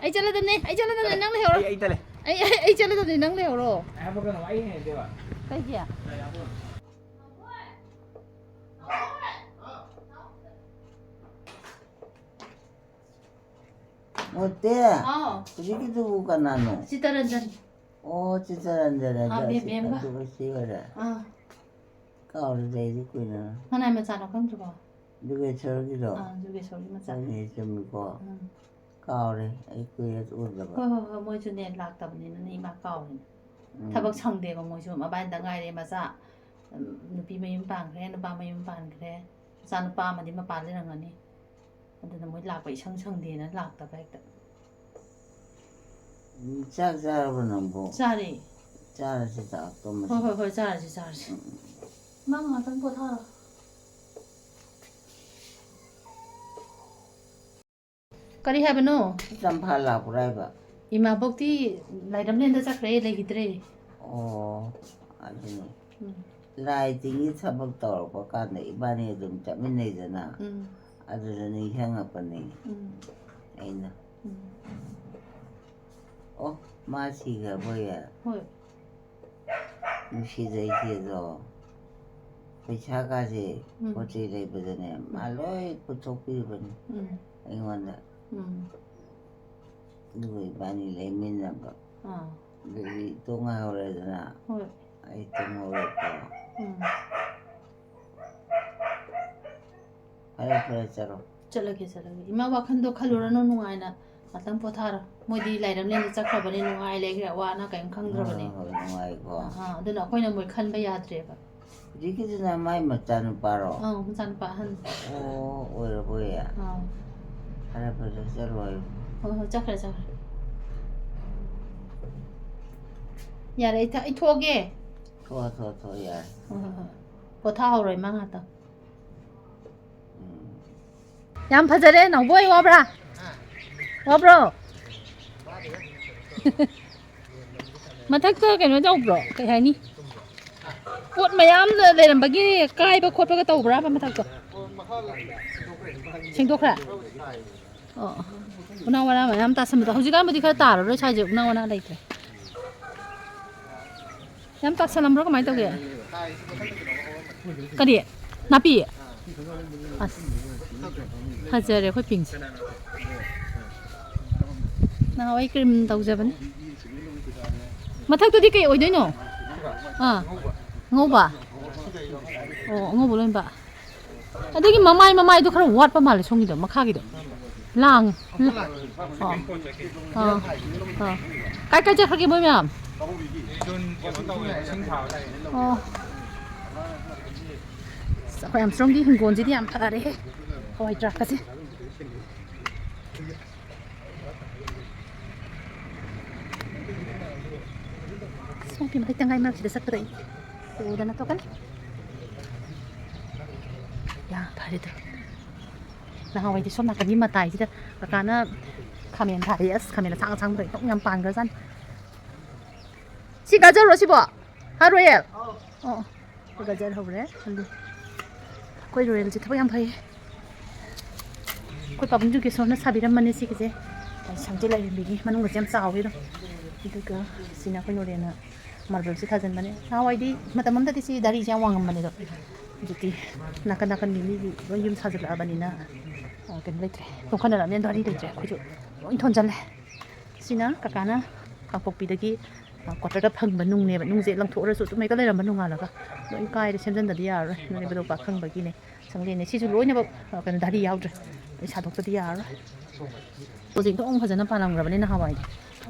ꯑꯩ ꯆꯠꯂꯗꯕꯅꯦ, ꯑꯩ ꯆꯠꯂꯗꯕꯅꯦ, ꯆꯠꯂꯦ꯫ ꯅꯪ ꯂꯩꯍꯧꯔꯣ꯫ ꯑꯩ, ꯑꯩ ꯆꯠꯂꯦ꯫ ꯑꯩ, ꯑꯩ, ꯑꯩ ꯆꯠꯂꯗꯕꯅꯦ, ꯅꯪ ꯂꯩꯍꯧꯔꯣ꯫ ꯑꯩ ꯍꯥꯞꯄꯛꯀꯅꯨ, ꯑꯩ ꯍꯩꯅꯗꯦꯕ꯫ ꯀꯩꯒꯤ? ꯌꯥꯔꯦ, ꯍꯥꯞꯄꯛꯀꯅꯨ꯫ ꯃꯣꯇꯦ, ꯍꯥꯎ꯫ ꯍꯧꯖꯤꯛꯀꯤꯗꯨꯕꯨ ꯀꯅꯥꯅꯣ? ꯆꯤꯇꯔꯟꯖꯟ꯫ ꯑꯣ, ꯆꯤꯇꯔꯟꯖꯟ ꯍꯥꯏꯗꯣ ꯑꯥ, ꯑꯁꯤ, ꯕꯦꯝꯕꯦꯝꯒ꯫ ꯑꯗꯨ ꯑꯁꯤ ꯑꯣꯏꯔꯦ꯫ ꯑꯥ꯫ ꯀꯥꯎꯔꯦ, ꯂꯩꯔꯤ ꯀꯨꯏꯅ꯫ ꯀꯅꯥꯏ ꯃꯆꯥꯅꯣ ꯈꯪꯗ꯭ꯔꯤꯕꯣ? ꯖꯨꯒꯦꯁꯣꯔꯒꯤꯗꯣ? ꯑꯥ, ꯖꯨꯒꯦꯁꯣꯔꯒꯤ ꯃꯆꯥ꯫ ꯍꯣꯏꯅꯦ, ꯆꯨꯝꯃꯤꯀꯣ꯫ ꯎꯝ꯫ ꯀꯥꯎꯔꯦ, ꯑꯩ ꯀꯨꯏꯔꯦ ꯎꯗꯕ꯫ ꯍꯣꯏ, ꯍꯣꯏ, ꯍꯣꯏ, ꯃꯣꯏꯁꯨꯅꯦ ꯂꯥꯛꯇꯕꯅꯤꯅꯅꯦ ꯏꯃꯥ ꯀꯥꯎꯔꯤꯅꯦ꯫ ꯎꯝ꯫ ꯊꯕꯛ ꯁꯪꯗꯦꯕ ꯃꯣꯏꯁꯨ, ꯃꯕꯥꯅꯤꯗ ꯉꯥꯏꯔꯦ ꯃꯆꯥ꯫ ꯎꯝ, ꯅꯨꯄꯤ ꯃꯌꯨꯝ ꯄꯥꯟꯈ꯭ꯔꯦ, ꯅꯨꯄꯥ ꯃꯌꯨꯝ ꯄꯥꯟꯈ꯭ꯔꯦ꯫ ꯃꯆꯥ ꯅꯨꯄꯥ ꯑꯃꯗꯤ ꯃꯄꯥꯟ ꯂꯩꯔꯝꯒꯅꯤ꯫ ꯑꯗꯨꯅ ꯃꯣꯏ ꯂꯥꯛꯄ ꯏꯁꯪ ꯁꯪꯗꯦꯅ ꯂꯥꯛꯇꯕ ꯍꯦꯛꯇ꯫ ꯎꯝ, ꯆꯥꯛ ꯆꯥꯔꯕ ꯅꯪꯕꯣ? ꯆꯥꯔꯦ꯫ ꯆꯥꯔꯁꯤ ꯆꯥꯛ, ꯇꯨꯝꯃꯁꯤ꯫ ꯍꯣꯏ, ꯍꯣꯏ, ꯍꯣꯏ, ꯆꯥꯔꯁꯤ, ꯆꯥꯔꯁꯤ꯫ ꯎꯝ, ꯎꯝ꯫ ꯅꯪ ꯉꯥꯛꯇꯪ ꯄꯣꯊꯥꯔꯣ꯫ ꯀꯔꯤ ꯍꯥꯏꯕꯅꯣ? ꯇꯝꯐꯥ ꯂꯥꯛꯄ꯭ꯔꯥ ꯍꯥꯏꯕ? ꯏꯃꯥꯕꯣꯛꯇꯤ ꯂꯥꯏꯔꯝꯂꯦꯟꯗ ꯆꯠꯈ꯭ꯔꯦ, ꯂꯩꯈꯤꯗ꯭ꯔꯦ꯫ ꯑꯣ, ꯑꯗꯨꯅꯤ꯫ ꯎꯝ꯫ ꯂꯥꯏ ꯇꯤꯟꯒꯤ ꯊꯕꯛ ꯇꯧꯔꯛꯄ ꯀꯥꯟꯗ ꯏꯕꯥꯅꯤ ꯑꯗꯨꯝ ꯆꯠꯃꯤꯟꯅꯩꯗꯅ꯫ ꯎꯝ꯫ ꯑꯗꯨꯗ ꯅꯤꯡꯁꯤꯡꯉꯛꯄꯅꯤ ꯎꯝ꯫ ꯑꯩꯅ꯫ ꯎꯝ꯫ ꯑꯣ, ꯃꯥ ꯁꯤꯈ꯭ꯔꯕꯣꯌꯦ? ꯍꯣꯏ꯫ ꯅꯨꯡꯁꯤꯗ ꯏꯆꯦꯗꯣ꯫ ꯄꯩꯁꯥꯒꯁꯦ ꯎꯝ꯫ ꯄꯣꯠ ꯆꯩ ꯂꯩꯕꯗꯅꯦ, ꯃꯥ ꯎꯝ꯫ ꯂꯣꯏ ꯄꯨꯊꯣꯛꯄꯤꯔꯤꯕꯅꯤ ꯎꯝ꯫ ꯑꯩꯉꯣꯟꯗ꯫ ꯎꯝ꯫ ꯑꯗꯨꯒ ꯏꯕꯥꯅꯤ ꯂꯩꯃꯤꯟꯅꯕ꯫ ꯑꯥ꯫ ꯑꯗꯨꯗꯤ ꯇꯣꯡꯉꯥꯏꯍꯧꯔꯦꯗꯅ꯫ ꯍꯣꯏ꯫ ꯑꯩ ꯇꯣꯡꯍꯧꯔꯦꯀꯣ꯫ ꯎꯝ꯫ ꯐꯔꯦ, ꯐꯔꯦ, ꯆꯠꯂꯣ꯫ ꯆꯠꯂꯒꯦ, ꯆꯠꯂꯒꯦ꯫ ꯏꯃꯥ, ꯋꯥꯈꯜꯗꯣ ꯈꯜꯂꯨꯔꯅꯨ, ꯅꯨꯡꯉꯥꯏꯅ ꯉꯥꯛꯇꯪ ꯄꯣꯊꯥꯔꯣ꯫ ꯃꯣꯏꯗꯤ ꯂꯥꯏꯔꯝꯂꯦꯟꯗ ꯆꯠꯈ꯭ꯔꯕꯅꯤ, ꯅꯨꯡꯉꯥꯏ ꯂꯩꯈ꯭ꯔꯦ, ꯑꯋꯥ ꯑꯅꯥ ꯀꯔꯤꯝ ꯈꯪꯗ꯭ꯔꯕꯅꯤ꯫ ꯍꯣꯏ, ꯍꯣꯏ, ꯅꯨꯡꯉꯥꯏꯀꯣ꯫ ꯑꯥ, ꯑꯥ, ꯑꯗꯨꯅ ꯑꯩꯈꯣꯏꯅ ꯃꯣꯏ ꯈꯟꯕ ꯌꯥꯗ꯭ꯔꯦꯕ꯫ ꯍꯧꯖꯤꯛꯀꯤꯗꯨꯅ ꯃꯥꯏ ꯃꯆꯥꯅꯨꯄꯥꯔꯣ? ꯑꯪ, ꯃꯆꯥꯅꯨꯄꯥ ꯑꯍꯟ꯫ ꯑꯣ, ꯑꯣꯏꯔꯕꯣꯌꯦ? ꯑꯥ꯫ ꯐꯔꯦ, ꯐꯔꯦ, ꯆꯠꯂꯣ ꯍꯥꯏꯌꯨ꯫ ꯍꯣꯏ, ꯍꯣꯏ, ꯆꯠꯈ꯭ꯔꯦ, ꯆꯠꯈ꯭ꯔꯦ꯫ ꯌꯥꯔꯦ, ꯑꯩ ꯊ-, ꯑꯩ ꯊꯣꯛꯑꯒꯦ꯫ ꯊꯣꯛꯑꯣ, ꯊꯣꯛꯑꯣ, ꯊꯣꯛꯑꯣ, ꯌꯥꯔꯦ꯫ ꯍꯣꯏ, ꯍꯣꯏ, ꯍꯣꯏ꯫ ꯄꯣꯊꯥꯍꯧꯔꯣ, ꯏꯃꯥ, ꯉꯥꯛꯇꯪ꯫ ꯎꯝ꯫ ꯌꯥꯝ ꯐꯖꯔꯦ, ꯅꯥꯎꯕꯣꯏ, ꯋꯥꯕ꯭ꯔꯥ? ꯋꯥꯕ꯭ꯔꯣ? ꯃꯊꯛꯇ ꯀꯩꯅꯣ ꯇꯧꯕ꯭ꯔꯣ? ꯀꯩ ꯍꯥꯏꯅꯤ? ꯄꯣꯠ ꯃꯌꯥꯝ ꯂꯩꯔꯝꯕꯒꯤ ꯀꯥꯏꯕ ꯈꯣꯠꯄꯒ ꯇꯧꯕ꯭ꯔꯥꯕ ꯃꯊꯛꯇꯣ? ꯁꯦꯡꯗꯣꯛꯈ꯭ꯔꯦ? ꯑꯣ, ꯎꯅꯥ ꯋꯥꯅꯥ ꯃꯌꯥꯝ ꯇꯥꯁꯟꯕꯗꯣ꯫ ꯍꯧꯖꯤꯛꯀꯥꯟꯕꯨꯗꯤ ꯈꯔ ꯇꯥꯔꯔꯣꯏ ꯁ꯭ꯋꯥꯏꯁꯦ, ꯎꯅꯥ ꯋꯥꯅꯥ ꯂꯩꯇ꯭ꯔꯦ꯫ ꯌꯥꯝ ꯇꯥꯁꯜꯂꯝꯕ꯭ꯔꯣ? ꯀꯃꯥꯏꯅ ꯇꯧꯒꯦ? ꯀꯔꯤ? ꯅꯥꯄꯤ? ꯑꯁ, ꯐꯖꯔꯦ ꯑꯩꯈꯣꯏ ꯄꯤꯡꯁꯦ꯫ ꯅꯍꯥꯟꯋꯥꯏ ꯀ꯭ꯔꯤꯝ ꯇꯧꯖꯕꯅꯦ꯫ ꯃꯊꯛꯇꯨꯗꯤ ꯀꯩ ꯑꯣꯏꯗꯣꯏꯅꯣ? ꯑꯥ, ꯑꯉꯧꯕ? ꯑꯣ, ꯑꯉꯧꯕ ꯂꯣꯟꯕ꯫ ꯑꯗꯨꯒꯤ ꯃꯃꯥꯏ, ꯃꯃꯥꯏꯗꯣ ꯈꯔ ꯋꯥꯠꯄ ꯃꯥꯜꯂꯦ ꯁꯣꯝꯒꯤꯗꯣ, ꯃꯈꯥꯒꯤꯗꯣ꯫ ꯂꯥꯡ-, ꯑꯣ꯫ ꯑꯣ꯫ ꯑꯣ꯫ ꯀꯥꯏ ꯀꯥꯏ ꯆꯠꯈ꯭ꯔꯒꯦ ꯃꯣꯏ ꯃꯌꯥꯝ? ꯑꯣ꯫ ꯑꯁ, ꯑꯩꯈꯣꯏ ꯑꯥꯝꯁꯇ꯭ꯔꯣꯡꯒꯤ ꯍꯤꯡꯒꯣꯜꯁꯤꯗꯤ ꯌꯥꯝ ꯐꯔꯦꯍꯦ꯫ ꯍꯋꯥꯏ ꯊ꯭ꯔꯥꯛꯀꯁꯦ꯫ ꯑꯁ, ꯏꯃꯥꯏ ꯄꯦꯝꯃ, ꯂꯩꯇꯪꯒꯥꯏ ꯃꯔꯛꯁꯤꯗ ꯆꯠꯄꯗ ꯑꯩ ꯎꯗꯅ ꯇꯣꯛꯀꯅꯤ꯫ ꯌꯥ, ꯐꯔꯦ ꯑꯗꯨ꯫ ꯅꯍꯥꯟꯋꯥꯏꯗꯤ ꯁꯣꯝ ꯅꯥꯀꯟꯒꯤ ꯃꯇꯥꯏꯁꯤꯗ ꯀꯀꯥꯅ ꯈꯥꯃꯦꯟ ꯊꯥꯔꯤ꯫ ꯑꯁ, ꯈꯥꯃꯦꯟ ꯑꯁꯥꯡ ꯑꯁꯥꯡꯕꯗꯣ ꯏꯟꯊꯣꯛ ꯌꯥꯝ ꯄꯥꯟꯈ꯭ꯔꯖꯥꯠꯅꯤ꯫ ꯁꯤ ꯒꯥꯖꯔꯔꯣ ꯁꯤꯕꯣ? ꯍꯥ, ꯔꯣꯌꯦꯜ? ꯑꯧ꯫ ꯑꯣ, ꯑꯣ꯫ ꯒꯥꯖꯔ ꯍꯧꯔꯦ, ꯑꯂꯨ꯫ ꯑꯩꯈꯣꯏ ꯔꯣꯌꯦꯜꯁꯦ ꯊꯕꯛ ꯌꯥꯝ ꯐꯩꯌꯦ꯫ ꯑꯩꯈꯣꯏ ꯄꯥꯕꯨꯡ ꯖꯨꯒꯦꯁꯣꯔꯅ ꯁꯥꯕꯤꯔꯝꯕꯅꯦ ꯁꯤꯒꯤꯁꯦ꯫ ꯁꯪꯁꯦ ꯂꯥꯏꯔꯦꯝꯕꯤꯒꯤ ꯃꯅꯨꯡꯗꯁꯦ ꯌꯥꯝ ꯆꯥꯎꯋꯤ ꯑꯗꯨꯝ꯫ ꯑꯗꯨꯒ ꯁꯤꯅ ꯑꯩꯈꯣꯏ ꯅꯣꯔꯦꯅ ꯃꯥꯔꯕꯜꯁꯦ ꯊꯥꯖꯤꯟꯕꯅꯦ꯫ ꯅꯍꯥꯟꯋꯥꯏꯗꯤ ꯃꯇꯝ ꯑꯃꯗꯗꯤ ꯁꯤ ꯗꯥꯔꯤꯁꯦ ꯌꯥꯝ ꯋꯥꯡꯉꯝꯕꯅꯦ ꯑꯗꯣ, ꯍꯧꯖꯤꯛꯇꯤ ꯅꯥꯀꯟ ꯅꯥꯀꯟꯒꯤ ꯃꯤꯒꯤ ꯂꯣꯏ ꯌꯨꯝ ꯁꯥꯖꯤꯜꯂꯛꯑꯕꯅꯤꯅ, ꯑ, ꯀꯩꯅꯣ ꯂꯩꯇ꯭ꯔꯦ, ꯇꯣꯡꯈꯠꯅꯔꯕꯅꯤꯅ ꯗꯥꯔꯤ ꯂꯩꯇ꯭ꯔꯦ꯫ ꯑꯩꯈꯣꯏꯁꯨ ꯂꯣꯏ ꯊꯣꯟꯖꯜꯂꯦ꯫ ꯁꯤꯅ ꯀꯀꯥꯅ ꯀꯥꯡꯄꯣꯛꯄꯤꯗꯒꯤ, ꯑ, ꯀ꯭ꯋꯥꯇꯔꯗ ꯐꯪꯕ ꯅꯨꯡꯅꯦꯕ꯫ ꯅꯨꯡꯁꯦ ꯂꯪꯊꯣꯛꯎꯔꯁꯨ ꯑꯗꯨꯝ ꯍꯦꯛꯇ ꯂꯩꯔꯝꯕ ꯅꯨꯡꯉꯥꯜꯂꯒ ꯂꯣꯏ ꯀꯥꯏꯔꯦ, ꯁꯦꯝꯖꯤꯟꯗꯗꯤ ꯌꯥꯔꯔꯣꯏ꯫ ꯅꯣꯏ ꯕꯗꯣ ꯄꯥꯛ ꯈꯪꯕꯒꯤꯅꯦ꯫ ꯁꯪꯂꯦꯟꯅꯦ꯫ ꯁꯤꯁꯨ ꯂꯣꯏꯅꯃꯛ, ꯑ, ꯀꯩꯅꯣ, ꯗꯥꯔꯤ ꯌꯥꯎꯗ꯭ꯔꯦ꯫ ꯂꯣꯏ ꯁꯥꯗꯣꯛꯇꯗꯤ ꯌꯥꯔꯔꯣꯏ꯫ ꯄꯣꯠꯁꯤꯡꯗꯣ ꯑꯃꯨꯛ ꯐꯖꯅ ꯄꯥꯜꯂꯝꯈ꯭ꯔꯕꯅꯤ ꯅꯍꯥꯟꯋꯥꯏꯗꯤ꯫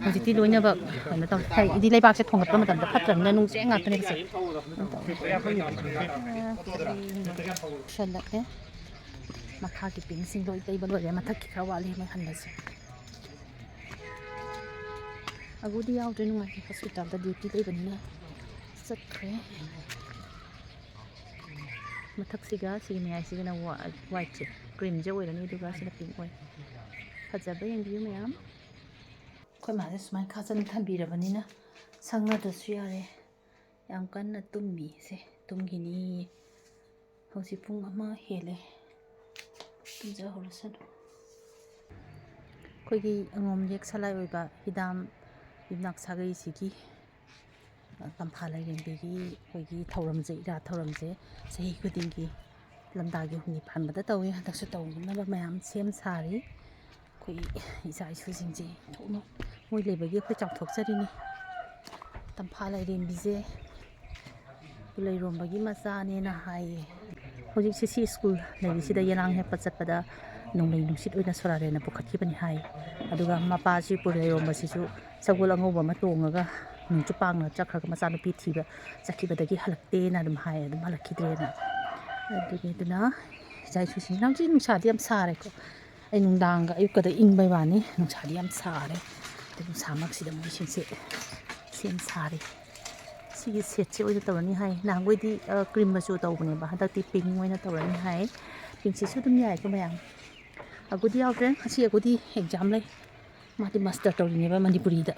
ꯍꯧꯖꯤꯛꯇꯤ ꯂꯣꯏꯅꯃꯛ ꯀꯩꯅꯣ ꯇꯧꯔꯦ꯫ ꯍꯥꯏꯗꯤ ꯂꯩꯕꯥꯛꯁꯦ ꯊꯣꯡꯒꯠꯄ ꯃꯇꯝꯗ ꯐꯠꯇ꯭ꯔꯕꯅꯤꯅ ꯅꯨꯡ ꯆꯦꯡ ꯉꯥꯛꯇꯅꯦꯕꯁꯦ꯫ ꯁꯜꯂꯛꯑꯦ꯫ ꯃꯈꯥꯒꯤ ꯄꯤꯡꯁꯤꯡ ꯂꯣꯏ ꯇꯩꯕ ꯂꯣꯏꯔꯦ꯫ ꯃꯊꯛꯀꯤ ꯈꯔ ꯋꯥꯠꯂꯤ ꯃꯣꯏ ꯍꯟꯕꯁꯦ꯫ ꯑꯒꯨꯗꯤ ꯌꯥꯎꯗ꯭ꯔꯦ, ꯅꯨꯡꯉꯥꯏꯇꯦ꯫ ꯍꯣꯁꯄꯤꯇꯥꯜꯗ ꯗ꯭ꯌꯨꯇꯤ ꯂꯩꯕꯅꯤꯅ ꯆꯠꯈ꯭ꯔꯦ꯫ ꯃꯊꯛꯁꯤꯒ ꯁꯤꯒꯤ ꯃꯌꯥꯏꯁꯤꯒꯅ ꯋꯥ-, ꯋꯥꯏꯠꯁꯦ, ꯀ꯭ꯔꯤꯝꯁꯦ ꯑꯣꯏꯔꯅꯤ, ꯑꯗꯨꯒ ꯁꯤꯅ ꯄꯤꯡ ꯑꯣꯏ꯫ ꯐꯖꯕ ꯌꯦꯡꯕꯤꯌꯨ ꯃꯌꯥꯝ꯫ ꯑꯩꯈꯣꯏ ꯃꯥꯁꯦ ꯁꯨꯃꯥꯏꯅ ꯈꯥꯖꯅ ꯊꯝꯕꯤꯔꯕꯅꯤꯅ ꯁꯪꯅꯗ꯭ꯔꯁꯨ ꯌꯥꯔꯦ꯫ ꯌꯥꯝ ꯀꯟꯅ ꯇꯨꯝꯃꯤ ꯁꯦ, ꯇꯨꯝꯈꯤꯅꯤ꯫ ꯍꯧꯖꯤꯛ ꯄꯨꯡ ꯑꯃ ꯍꯦꯜꯂꯦ꯫ ꯇꯨꯝꯖꯍꯧꯔꯁꯅꯨ꯫ ꯑꯩꯈꯣꯏꯒꯤ ꯑꯉꯣꯝ ꯌꯦꯛ ꯁꯂꯥꯏ ꯑꯣꯏꯕ ꯍꯤꯗꯥꯝ ꯌꯨꯝꯅꯥꯛ ꯁꯥꯒꯩꯁꯤꯒꯤ ꯇꯝꯐꯥ ꯂꯥꯏꯔꯦꯝꯕꯤꯒꯤ ꯑꯩꯈꯣꯏꯒꯤ ꯊꯧꯔꯝꯁꯦ, ꯏꯔꯥꯠ ꯊꯧꯔꯝꯁꯦ ꯆꯍꯤ ꯈꯨꯗꯤꯡꯒꯤ ꯂꯝꯗꯥꯒꯤ ꯍꯨꯝꯅꯤ ꯄꯥꯟꯕꯗ ꯇꯧꯏ꯫ ꯍꯟꯗꯛꯁꯨ ꯇꯧꯅꯕ ꯃꯌꯥꯝ ꯁꯦꯝ ꯁꯥꯔꯤ꯫ ꯑꯩꯈꯣꯏ ꯏꯆꯥ ꯏꯁꯨꯁꯤꯡꯁꯦ ꯊꯣꯛꯅ ꯃꯣꯏ ꯂꯩꯕꯒꯤ ꯑꯩꯈꯣꯏ ꯆꯥꯎꯊꯣꯛꯆꯔꯤꯅꯤ꯫ ꯇꯝꯐꯥ ꯂꯥꯏꯔꯦꯝꯕꯤꯁꯦ ꯄꯨꯂꯩꯔꯣꯝꯕꯒꯤ ꯃꯆꯥꯅꯦꯅ ꯍꯥꯏꯌꯦ꯫ ꯍꯧꯖꯤꯛꯁꯦ ꯁꯤ ꯁ꯭ꯀꯨꯜ ꯂꯩꯔꯤꯁꯤꯗ ꯌꯦꯂꯥꯡ ꯍꯦꯛꯄ ꯆꯠꯄꯗ ꯅꯣꯡꯂꯩ ꯅꯨꯡꯁꯤꯠ ꯑꯣꯏꯅ ꯁꯣꯔꯥꯔꯦꯟꯅ ꯄꯨꯈꯠꯈꯤꯕꯅꯤ ꯍꯥꯏ꯫ ꯑꯗꯨꯒ ꯃꯄꯥꯁꯤ ꯄꯨꯂꯩꯔꯣꯝꯕꯁꯤꯁꯨ ꯁꯒꯣꯜ ꯑꯉꯧꯕ ꯑꯃ ꯇꯣꯡꯉꯒ ꯅꯣꯡꯆꯨꯞ ꯄꯥꯡꯅ ꯆꯠꯈ꯭ꯔꯒ ꯃꯆꯥꯅꯨꯄꯤ ꯊꯤꯕ ꯆꯠꯈꯤꯕꯗꯒꯤ ꯍꯜꯂꯛꯇꯦꯅ ꯑꯗꯨꯝ ꯍꯥꯏ, ꯑꯗꯨꯝ ꯍꯜꯂꯛꯈꯤꯗ꯭ꯔꯦꯅ꯫ ꯑꯗꯨꯅꯤ, ꯑꯗꯨꯅ ꯏꯆꯥ ꯏꯁꯨꯁꯤꯡ ꯍꯧꯖꯤꯛ ꯅꯨꯡꯁꯥꯗꯤ ꯌꯥꯝ ꯁꯥꯔꯦꯀꯣ꯫ ꯑꯩ ꯅꯨꯡꯗꯥꯡꯒ ꯑꯌꯨꯛꯀꯗ ꯏꯪꯕꯩ ꯋꯥꯅꯤ, ꯅꯨꯡꯁꯥꯗꯤ ꯌꯥꯝ ꯁꯥꯔꯦ꯫ ꯑꯗꯨ ꯅꯨꯡꯁꯥꯃꯛꯁꯤꯗ ꯃꯣꯏꯁꯤꯡꯁꯦ ꯁꯦꯝ ꯁꯥꯔꯤ꯫ ꯁꯤꯒꯤ ꯁꯦꯠꯁꯦ ꯑꯣꯏꯅ ꯇꯧꯔꯅꯤ ꯍꯥꯏ꯫ ꯅꯍꯥꯟꯈꯣꯏꯗꯤ, ꯑ, ꯀ꯭ꯔꯤꯝ ꯃꯆꯨ ꯇꯧꯕꯅꯦꯕ, ꯍꯟꯗꯛꯇꯤ ꯄꯤꯡ ꯑꯣꯏꯅ ꯇꯧꯔꯅꯤ ꯍꯥꯏ꯫ ꯄꯤꯡꯁꯤꯁꯨ ꯑꯗꯨꯝ ꯌꯥꯏꯀꯣ ꯃꯌꯥꯝ꯫ ꯑꯒꯨꯗꯤ ꯌꯥꯎꯗ꯭ꯔꯦ꯫ ꯉꯁꯤ ꯑꯒꯨꯗꯤ ꯑꯦꯛꯖꯥꯝ ꯂꯩ꯫ ꯃꯥꯗꯤ ꯃꯥꯁꯇꯔ ꯇꯧꯔꯤꯅꯦꯕ ꯃꯅꯤꯄꯨꯔꯤꯗ꯫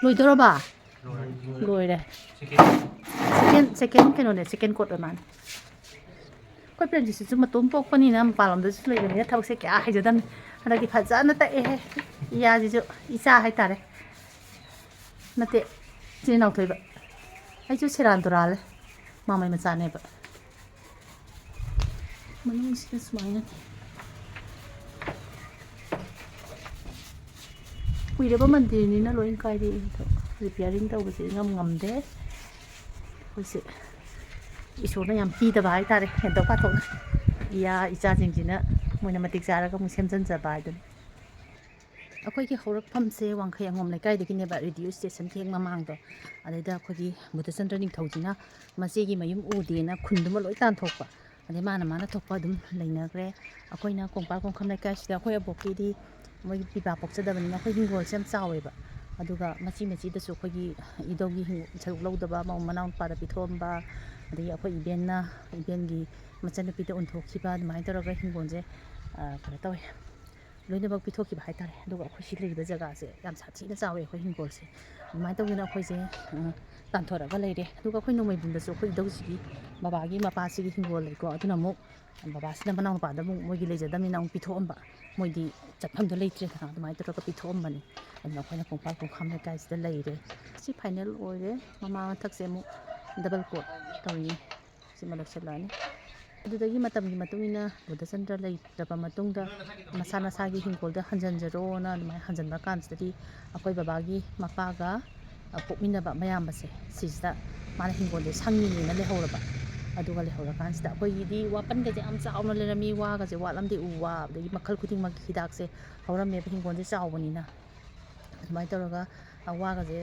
ꯂꯣꯏꯗꯣꯔꯕ? ꯂꯣꯏꯔꯦ꯫ ꯁꯦꯀꯦꯟ, ꯁꯦꯀꯦꯟ ꯀꯩꯅꯣꯅꯦ, ꯁꯦꯀꯦꯟ ꯀꯣꯠ ꯑꯣꯏ ꯃꯥꯅꯦ꯫ ꯑꯩꯈꯣꯏ ꯄ꯭ꯔꯦꯝꯖꯤꯠꯁꯤꯁꯨ ꯃꯇꯣꯝ ꯄꯣꯛꯄꯅꯤꯅ ꯃꯄꯥꯟ ꯂꯝꯗꯁꯨ ꯂꯩꯕꯅꯤꯅ ꯊꯕꯛꯁꯦ ꯀꯌꯥ ꯍꯩꯖꯗꯕꯅꯤ꯫ ꯍꯟꯗꯛꯇꯤ ꯐꯖꯅ ꯇꯛꯑꯦꯍꯦ꯫ ꯏꯌꯥꯁꯤꯁꯨ ꯏꯆꯥ ꯍꯥꯏꯇꯥꯔꯦ꯫ ꯅꯠꯇꯦ, ꯏꯆꯤꯟ ꯏꯅꯥꯎ ꯊꯣꯛꯏꯕ꯫ ꯑꯩꯁꯨ ꯁꯦꯔꯥꯟ ꯇꯨꯔꯥꯜꯂꯦ꯫ ꯃꯥꯃꯩ ꯃꯆꯥꯅꯦꯕ꯫ ꯃꯅꯨꯡꯁꯤꯗ ꯁꯨꯃꯥꯏꯅ ꯀꯨꯏꯔꯕ ꯃꯟꯗꯤꯔꯅꯤꯅ ꯂꯣꯏ ꯀꯥꯏꯔꯛꯏ꯫ ꯑꯗꯣ repairing ꯇꯧꯕꯁꯦ ꯏꯉꯝ ꯉꯝꯗꯦ꯫ ꯑꯩꯈꯣꯏꯁꯦ ꯏꯁꯣꯔꯅ ꯌꯥꯝ ꯄꯤꯗꯕ ꯍꯥꯏꯇꯥꯔꯦ, ꯍꯦꯟꯗꯣꯛ ꯄꯥꯊꯣꯛꯅ꯫ ꯏꯌꯥ ꯏꯆꯥꯁꯤꯡꯁꯤꯅ ꯃꯣꯏꯅ ꯃꯇꯤꯛ ꯆꯥꯔꯒ ꯑꯃꯨꯛ ꯁꯦꯝꯖꯤꯟꯖꯕ ꯍꯥꯏꯗꯨꯅꯤ꯫ ꯑꯩꯈꯣꯏꯒꯤ ꯍꯧꯔꯛꯐꯝꯁꯦ ꯋꯥꯡꯈꯩ ꯑꯉꯣꯝ ꯂꯩꯀꯥꯏꯗꯒꯤꯅꯦꯕ, radio stationꯒꯤ ꯍꯦꯛ ꯃꯃꯥꯡꯗꯣ꯫ ꯑꯗꯩꯗ ꯑꯩꯈꯣꯏꯒꯤ ꯕꯨꯙꯆꯟꯗ꯭ꯔ ꯅꯤꯡꯊꯧꯁꯤꯅ ꯃꯆꯦꯒꯤ ꯃꯌꯨꯝ ꯎꯗꯦꯅ ꯈꯨꯟꯗꯨꯃ ꯂꯣꯏ ꯇꯥꯟꯊꯣꯛꯄ꯫ ꯑꯗꯩ ꯃꯥꯅ ꯃꯥꯅ ꯊꯣꯛꯄ ꯑꯗꯨꯝ ꯂꯩꯅꯈ꯭ꯔꯦ꯫ ꯑꯩꯈꯣꯏꯅ ꯀꯣꯡꯄꯥꯜ ꯀꯣꯡꯈꯝ ꯂꯩꯀꯥꯏꯁꯤꯗ ꯑꯩꯈꯣꯏ ꯑꯕꯣꯛꯀꯤꯗꯤ ꯃꯣꯏꯒꯤ ꯄꯤꯕꯥ ꯄꯣꯛꯆꯗꯕꯅꯤꯅ ꯑꯩꯈꯣꯏ ꯍꯤꯡꯒꯣꯜꯁꯦ ꯌꯥꯝ ꯆꯥꯎꯋꯦꯕ꯫ ꯑꯗꯨꯒ ꯃꯆꯤ ꯃꯆꯤꯗꯁꯨ ꯑꯩꯈꯣꯏꯒꯤ ꯏꯙꯧꯒꯤ ꯍꯤꯡ-, ꯁꯔꯨꯛ ꯂꯧꯗꯕ ꯃꯧ ꯃꯅꯥꯎ ꯅꯨꯄꯥꯗ ꯄꯤꯊꯣꯛꯑꯝꯕ, ꯑꯗꯒꯤ ꯑꯩꯈꯣꯏ ꯏꯕꯦꯟꯅ, ꯏꯕꯦꯟꯒꯤ ꯃꯆꯟꯅꯨꯄꯤꯗ ꯑꯣꯟꯊꯣꯛꯈꯤꯕ, ꯑꯗꯨꯃꯥꯏꯅ ꯇꯧꯔꯒ ꯍꯤꯡꯒꯣꯜꯁꯦ, ꯑ, ꯀꯩꯅꯣ ꯇꯧꯋꯦ, ꯂꯣꯏꯅꯃꯛ ꯄꯤꯊꯣꯛꯈꯤꯕ ꯍꯥꯏꯇꯥꯔꯦ꯫ ꯑꯗꯨꯒ ꯑꯩꯈꯣꯏ ꯁꯤ ꯂꯩꯔꯤꯕ ꯖꯒꯥꯁꯦ ꯌꯥꯝ ꯁꯥꯊꯤꯅ ꯆꯥꯎꯋꯦ ꯑꯩꯈꯣꯏ ꯍꯤꯡꯒꯣꯜꯁꯦ꯫ ꯑꯗꯨꯃꯥꯏꯅ ꯇꯧꯗꯅ ꯑꯩꯈꯣꯏꯁꯦ, ꯑ, ꯇꯥꯟꯊꯣꯔꯛꯑꯒ ꯂꯩꯔꯦ꯫ ꯑꯗꯨꯒ ꯑꯩꯈꯣꯏ ꯅꯣꯡꯃꯩꯕꯨꯡꯗꯁꯨ ꯑꯩꯈꯣꯏ ꯏꯙꯧꯁꯤꯒꯤ ꯕꯕꯥꯒꯤ ꯃꯄꯥꯁꯤꯒꯤ ꯍꯤꯡꯒꯣꯜ ꯂꯩꯀꯣ, ꯑꯗꯨꯅ ꯑꯃꯨꯛ ꯕꯕꯥꯁꯤꯅ ꯃꯅꯥꯎꯅꯨꯄꯥꯗ ꯑꯃꯨꯛ ꯃꯣꯏꯒꯤ ꯂꯩꯖꯗꯕꯅꯤꯅ ꯑꯃꯨꯛ ꯄꯤꯊꯣꯛꯑꯝꯕ꯫ ꯃꯣꯏꯗꯤ ꯆꯠꯐꯝꯗꯣ ꯂꯩꯇ꯭ꯔꯦꯗꯅ, ꯑꯗꯨꯃꯥꯏꯅ ꯇꯧꯔꯒ ꯄꯤꯊꯣꯛꯑꯝꯕꯅꯤ꯫ ꯑꯗꯨꯅ ꯑꯩꯈꯣꯏꯅ ꯀꯣꯡꯄꯥꯜ ꯀꯣꯡꯈꯥꯝ ꯂꯩꯀꯥꯏꯁꯤꯗ ꯂꯩꯔꯦ꯫ ꯁꯤ final ꯑꯣꯏꯔꯦ꯫ ꯃꯃꯥꯡ ꯃꯊꯛꯁꯦ ꯑꯃꯨꯛ double coat ꯇꯧꯔꯤꯅꯤ꯫ ꯁꯤꯃ ꯂꯣꯏꯁꯤꯜꯂꯛꯑꯅꯤ꯫ ꯑꯗꯨꯗꯒꯤ ꯃꯇꯝꯒꯤ ꯃꯇꯨꯡ ꯏꯟꯅ ꯕꯨꯙꯆꯟꯗ꯭ꯔ ꯂꯩꯇ꯭ꯔꯕ ꯃꯇꯨꯡꯗ ꯃꯁꯥ ꯃꯁꯥꯒꯤ ꯍꯤꯡꯒꯣꯜꯗ ꯍꯟꯖꯟꯖꯔꯣꯅ ꯑꯗꯨꯃꯥꯏꯅ ꯍꯟꯖꯟꯕ ꯀꯥꯟꯁꯤꯗꯗꯤ ꯑꯩꯈꯣꯏ ꯕꯕꯥꯒꯤ ꯃꯄꯥꯒ, ꯑ, ꯄꯣꯛꯃꯤꯟꯅꯕ ꯃꯌꯥꯝꯕꯁꯦ, ꯁꯤꯁꯤꯗ ꯃꯥꯅ ꯍꯤꯡꯒꯣꯜꯁꯦ ꯁꯪꯉꯤꯅꯦꯅ ꯂꯩꯍꯧꯔꯕ꯫ ꯑꯗꯨꯒ ꯂꯩꯍꯧꯔꯀꯥꯟꯁꯤꯗ ꯑꯩꯈꯣꯏꯒꯤꯗꯤ ꯋꯥꯄꯟꯒꯁꯦ ꯌꯥꯝ ꯆꯥꯎꯅ ꯂꯩꯔꯝꯃꯤ, ꯋꯥꯒꯁꯦ ꯋꯥꯠꯂꯝꯗꯦ, ꯎ ꯋꯥ ꯑꯗꯒꯤ ꯃꯈꯜ ꯈꯨꯗꯤꯡꯃꯛꯀꯤ ꯍꯤꯗꯥꯛꯁꯦ ꯍꯧꯔꯝꯃꯦꯕ, ꯍꯤꯡꯒꯣꯜꯁꯦ ꯆꯥꯎꯕꯅꯤꯅ꯫ ꯑꯗꯨꯃꯥꯏꯅ ꯇꯧꯔꯒ ꯋꯥꯒꯁꯦ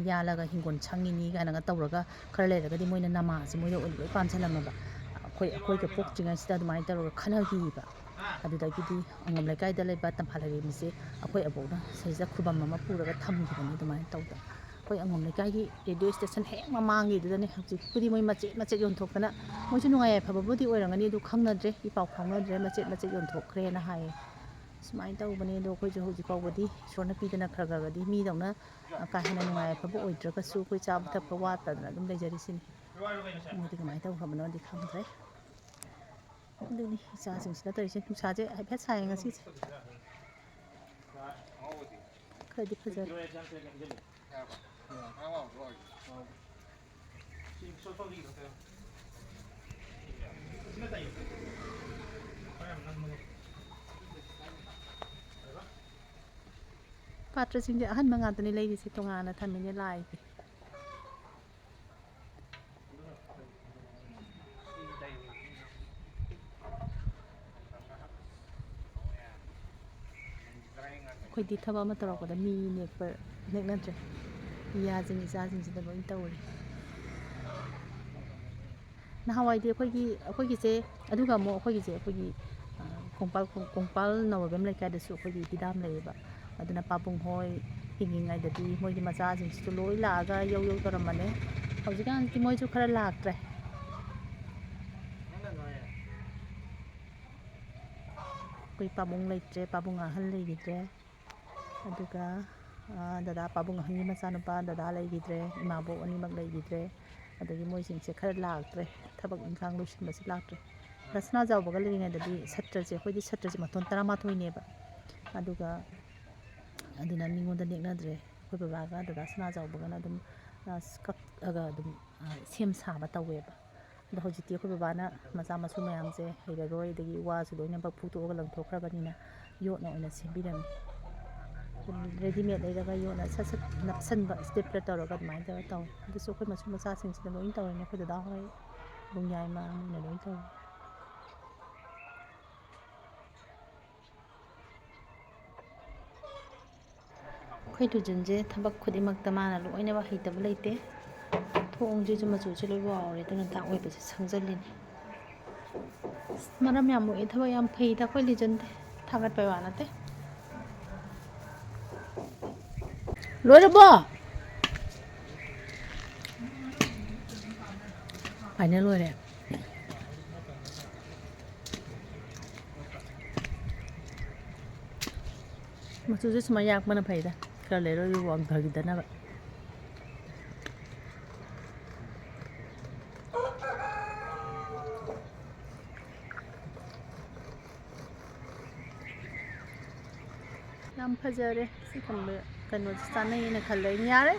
ꯌꯥꯜꯂꯒ ꯍꯤꯡꯒꯣꯜ ꯁꯪꯉꯤꯅꯤ ꯀꯥꯏꯅꯒ ꯇꯧꯔꯒ ꯈꯔ ꯂꯩꯔꯒꯗꯤ ꯃꯣꯏꯅ ꯅꯃꯥꯁꯦ ꯃꯣꯏꯗ ꯑꯣꯏꯅ ꯂꯣꯏ ꯄꯥꯟꯁꯜꯂꯝꯃꯕ꯫ ꯑꯩꯈꯣꯏ, ꯑꯩꯈꯣꯏꯒ ꯄꯣꯛꯇ꯭ꯔꯤꯉꯩꯁꯤꯗ ꯑꯗꯨꯃꯥꯏꯅ ꯇꯧꯔꯒ ꯈꯟꯅꯈꯤꯕ꯫ ꯑꯗꯨꯗꯒꯤꯗꯤ ꯑꯉꯝ ꯂꯩꯀꯥꯏꯗ ꯂꯩꯕ ꯇꯝꯐꯥ ꯂꯥꯏꯔꯦꯝꯕꯤꯁꯦ ꯑꯩꯈꯣꯏ ꯑꯕꯣꯛꯅ ꯁꯤꯁꯤꯗ ꯈꯨꯕꯝ ꯑꯃ ꯄꯨꯔꯒ ꯊꯝꯈꯤꯕꯅꯤ꯫ ꯑꯗꯨꯃꯥꯏꯅ ꯇꯧꯗꯅ ꯑꯩꯈꯣꯏ ꯑꯉꯝ ꯂꯩꯀꯥꯏꯒꯤ radio station ꯍꯦꯛ ꯃꯃꯥꯡꯒꯤꯗꯨꯗꯅꯦ꯫ ꯍꯧꯖꯤꯛꯄꯨꯗꯤ ꯃꯣꯏ ꯃꯆꯦꯠ ꯃꯆꯦꯠ ꯌꯣꯟꯊꯣꯛꯇꯅ, ꯃꯣꯏꯁꯨ ꯅꯨꯡꯉꯥꯏ ꯌꯥꯏꯐꯕꯕꯨꯗꯤ ꯑꯣꯏꯔꯝꯒꯅꯤ, ꯑꯗꯨ ꯈꯪꯅꯗ꯭ꯔꯦ, ꯏ ꯄꯥꯎ ꯐꯥꯎꯅꯗ꯭ꯔꯦ, ꯃꯆꯦꯠ ꯃꯆꯦꯠ ꯌꯣꯟꯊꯣꯛꯈ꯭ꯔꯦꯅ ꯍꯥꯏꯌꯦ꯫ ꯁꯨꯃꯥꯏꯅ ꯇꯧꯕꯅꯦ꯫ ꯑꯗꯣ ꯑꯩꯈꯣꯏꯁꯨ ꯍꯧꯖꯤꯛ ꯐꯥꯎꯕꯗꯤ ꯏꯁꯣꯔꯅ ꯄꯤꯗꯅ ꯈꯔ ꯈꯔꯒꯗꯤ ꯃꯤꯗꯧꯅ, ꯑ, ꯀꯥ ꯍꯦꯟꯅ ꯅꯨꯡꯉꯥꯏ ꯌꯥꯏꯐꯕ ꯑꯣꯏꯗ꯭ꯔꯒꯁꯨ ꯑꯩꯈꯣꯏ ꯆꯥꯕ ꯊꯛꯄ ꯋꯥꯠꯇꯗꯅ ꯑꯗꯨꯝ ꯂꯩꯖꯔꯤꯁꯤꯅꯤ꯫ ꯃꯣꯏꯗꯤ ꯀꯃꯥꯏꯅ ꯇꯧꯈ꯭ꯔꯕꯅꯣꯗꯤ ꯈꯪꯗ꯭ꯔꯦ꯫ ꯑꯗꯨꯅꯤ ꯏꯆꯥꯁꯤꯡꯁꯤꯅ ꯇꯧꯔꯤꯁꯦ꯫ ꯅꯨꯡꯁꯥꯁꯦ ꯍꯥꯏꯐꯦꯠ ꯁꯥꯏꯌꯦ ꯉꯁꯤꯁꯦ꯫ ꯈꯔꯗꯤ ꯐꯖꯔꯦ꯫ ꯄꯥꯇ꯭ꯔꯁꯤꯡꯁꯦ ꯑꯍꯟꯕ ꯉꯥꯛꯇꯅꯤ ꯂꯩꯔꯤꯁꯦ, ꯇꯣꯉꯥꯟꯅ ꯊꯝꯃꯤꯅꯦ ꯂꯥꯏꯒꯤ꯫ ꯑꯩꯈꯣꯏꯗꯤ ꯊꯕꯛ ꯑꯃ ꯇꯧꯔꯛꯄꯗ ꯃꯤ ꯅꯦꯛꯄ ꯅꯦꯛꯅꯗ꯭ꯔꯦ꯫ ꯏꯌꯥꯁꯤꯡ ꯏꯆꯥꯁꯤꯡꯁꯤꯗ ꯂꯣꯏ ꯇꯧꯔꯦ꯫ ꯅꯍꯥꯟꯋꯥꯏꯗꯤ ꯑꯩꯈꯣꯏꯒꯤ, ꯑꯩꯈꯣꯏꯒꯤꯁꯦ, ꯑꯗꯨꯒ ꯑꯃꯨꯛ ꯑꯩꯈꯣꯏꯒꯤꯁꯦ ꯑꯩꯈꯣꯏꯒꯤ, ꯑ, ꯀꯣꯡꯄꯥꯜ, ꯀꯣꯡꯄꯥꯜ ꯅꯧꯔꯕꯦꯝ ꯂꯩꯀꯥꯏꯗꯁꯨ ꯑꯩꯈꯣꯏꯒꯤ ꯍꯤꯗꯥꯝ ꯂꯩꯌꯦꯕ꯫ ꯑꯗꯨꯅ ꯄꯥꯕꯨꯡ ꯍꯣꯏ ꯍꯤꯡꯉꯤꯉꯩꯗꯗꯤ ꯃꯣꯏꯒꯤ ꯃꯆꯥꯁꯤꯡꯁꯤꯁꯨ ꯂꯣꯏ ꯂꯥꯛꯑꯒ ꯌꯧ ꯌꯧ ꯇꯧꯔꯝꯕꯅꯦ꯫ ꯍꯧꯖꯤꯛꯀꯥꯟꯗꯤ ꯃꯣꯏꯁꯨ ꯈꯔ ꯂꯥꯛꯇ꯭ꯔꯦ꯫ ꯑꯩꯈꯣꯏ ꯄꯥꯕꯨꯡ ꯂꯩꯇ꯭ꯔꯦ, ꯄꯥꯕꯨꯡ ꯑꯍꯜ ꯂꯩꯈꯤꯗ꯭ꯔꯦ꯫ ꯑꯗꯨꯒ, ꯑ, ꯗꯗꯥ ꯄꯥꯕꯨꯡ ꯑꯍꯟꯒꯤ ꯃꯆꯥꯅꯨꯄꯥ ꯗꯗꯥ ꯂꯩꯈꯤꯗ꯭ꯔꯦ, ꯏꯃꯥꯕꯣꯛ ꯑꯅꯤꯃꯛ ꯂꯩꯈꯤꯗ꯭ꯔꯦ꯫ ꯑꯗꯒꯤ ꯃꯣꯏꯁꯤꯡꯁꯦ ꯈꯔ ꯂꯥꯛꯇ꯭ꯔꯦ, ꯊꯕꯛ ꯏꯪꯈꯥꯡ ꯂꯣꯏꯁꯤꯟꯕꯁꯤ ꯂꯥꯛꯇ꯭ꯔꯦ꯫ ꯗꯥ ꯁꯅꯥꯖꯥꯎꯕꯒ ꯂꯩꯔꯤꯉꯩꯗꯗꯤ ꯁꯇ꯭ꯔꯁꯦ, ꯑꯩꯈꯣꯏꯗꯤ ꯁꯇ꯭ꯔꯁꯦ ꯃꯊꯣꯟ ꯇꯔꯥꯃꯥꯊꯣꯏꯅꯦꯕ꯫ ꯑꯗꯨꯒ ꯑꯗꯨꯅ ꯃꯤꯉꯣꯟꯗ ꯅꯦꯛꯅꯗ꯭ꯔꯦ꯫ ꯑꯩꯈꯣꯏ ꯕꯕꯥꯒ ꯗꯗꯥ ꯁꯅꯥꯖꯥꯎꯕꯒꯅ ꯑꯗꯨꯝ, ꯑ, ꯀꯛꯑꯒ ꯑꯗꯨꯝ, ꯑ, ꯁꯦꯝ ꯁꯥꯕ ꯇꯧꯋꯦꯕ꯫ ꯑꯗꯣ ꯍꯧꯖꯤꯛꯇꯤ ꯑꯩꯈꯣꯏ ꯕꯕꯥꯅ ꯃꯆꯥ ꯃꯁꯨ ꯃꯌꯥꯝꯁꯦ ꯍꯩꯔꯔꯣꯏ, ꯑꯗꯒꯤ ꯋꯥꯁꯨ ꯂꯣꯏꯅꯃꯛ ꯐꯨꯛꯇꯣꯛꯑꯒ ꯂꯪꯊꯣꯛꯈ꯭ꯔꯕꯅꯤꯅ ꯌꯣꯠꯅ ꯑꯣꯏꯅ ꯁꯦꯝꯕꯤꯔꯝꯃꯤ꯫ ꯑꯗꯨꯝ readymade ꯂꯩꯔꯒ ꯌꯣꯠꯅ ꯁꯠ ꯁꯠ ꯅꯞꯁꯟꯕ, stapler ꯇꯧꯔꯒ ꯑꯗꯨꯃꯥꯏꯅ ꯇꯧꯔ ꯇꯧꯋꯤ꯫ ꯑꯗꯨꯁꯨ ꯑꯩꯈꯣꯏ ꯃꯁꯨ ꯃꯆꯥꯁꯤꯡꯁꯤꯅ ꯂꯣꯏ ꯇꯧꯔꯤꯅꯤ, ꯑꯩꯈꯣꯏ ꯗꯗꯥ ꯍꯣꯏ, ꯏꯕꯨꯡꯌꯥꯏꯃ ꯃꯣꯏꯅ ꯂꯣꯏ ꯇꯧꯔꯤ꯫ ꯑꯩꯈꯣꯏ ꯂꯨꯖꯟꯁꯦ ꯊꯕꯛ ꯈꯨꯗꯤꯡꯃꯛꯇ ꯃꯥꯅ ꯂꯣꯏꯅꯃꯛ ꯍꯩꯇꯕ ꯂꯩꯇꯦ꯫ ꯊꯣꯡꯁꯤꯁꯨ ꯃꯆꯨꯁꯦ ꯂꯣꯏ ꯋꯥꯎꯔꯦ, ꯑꯗꯨꯅ ꯗꯥꯛ ꯑꯣꯏꯕꯁꯦ ꯁꯪꯖꯜꯂꯤꯅꯤ꯫ ꯑꯁ, ꯃꯔꯝ ꯌꯥꯝ ꯃꯣꯛꯑꯦ, ꯊꯕꯛ ꯌꯥꯝ ꯐꯩꯗ ꯑꯩꯈꯣꯏ ꯂꯤꯖꯟꯗꯤ꯫ ꯊꯥꯒꯠꯄꯩ ꯋꯥ ꯅꯠꯇꯦ꯫ ꯂꯣꯏꯔꯕꯣ? ꯐꯥꯏꯅꯦꯜ ꯂꯣꯏꯔꯦ꯫ ꯃꯆꯨꯁꯦ ꯁꯨꯃꯥꯏꯅ ꯌꯥꯛꯄꯅ ꯐꯩꯗ, ꯈꯔ ꯂꯩꯔꯣꯏ ꯋꯥꯡꯊꯈꯤꯗꯅꯕ꯫ ꯌꯥꯝ ꯐꯖꯔꯦ꯫ ꯁꯤ ꯊꯝꯕ ꯀꯩꯅꯣꯁꯦ ꯆꯥꯅꯩꯌꯦꯅ ꯈꯜꯂꯦ ꯑꯩꯅ꯫ ꯌꯥꯔꯦ꯫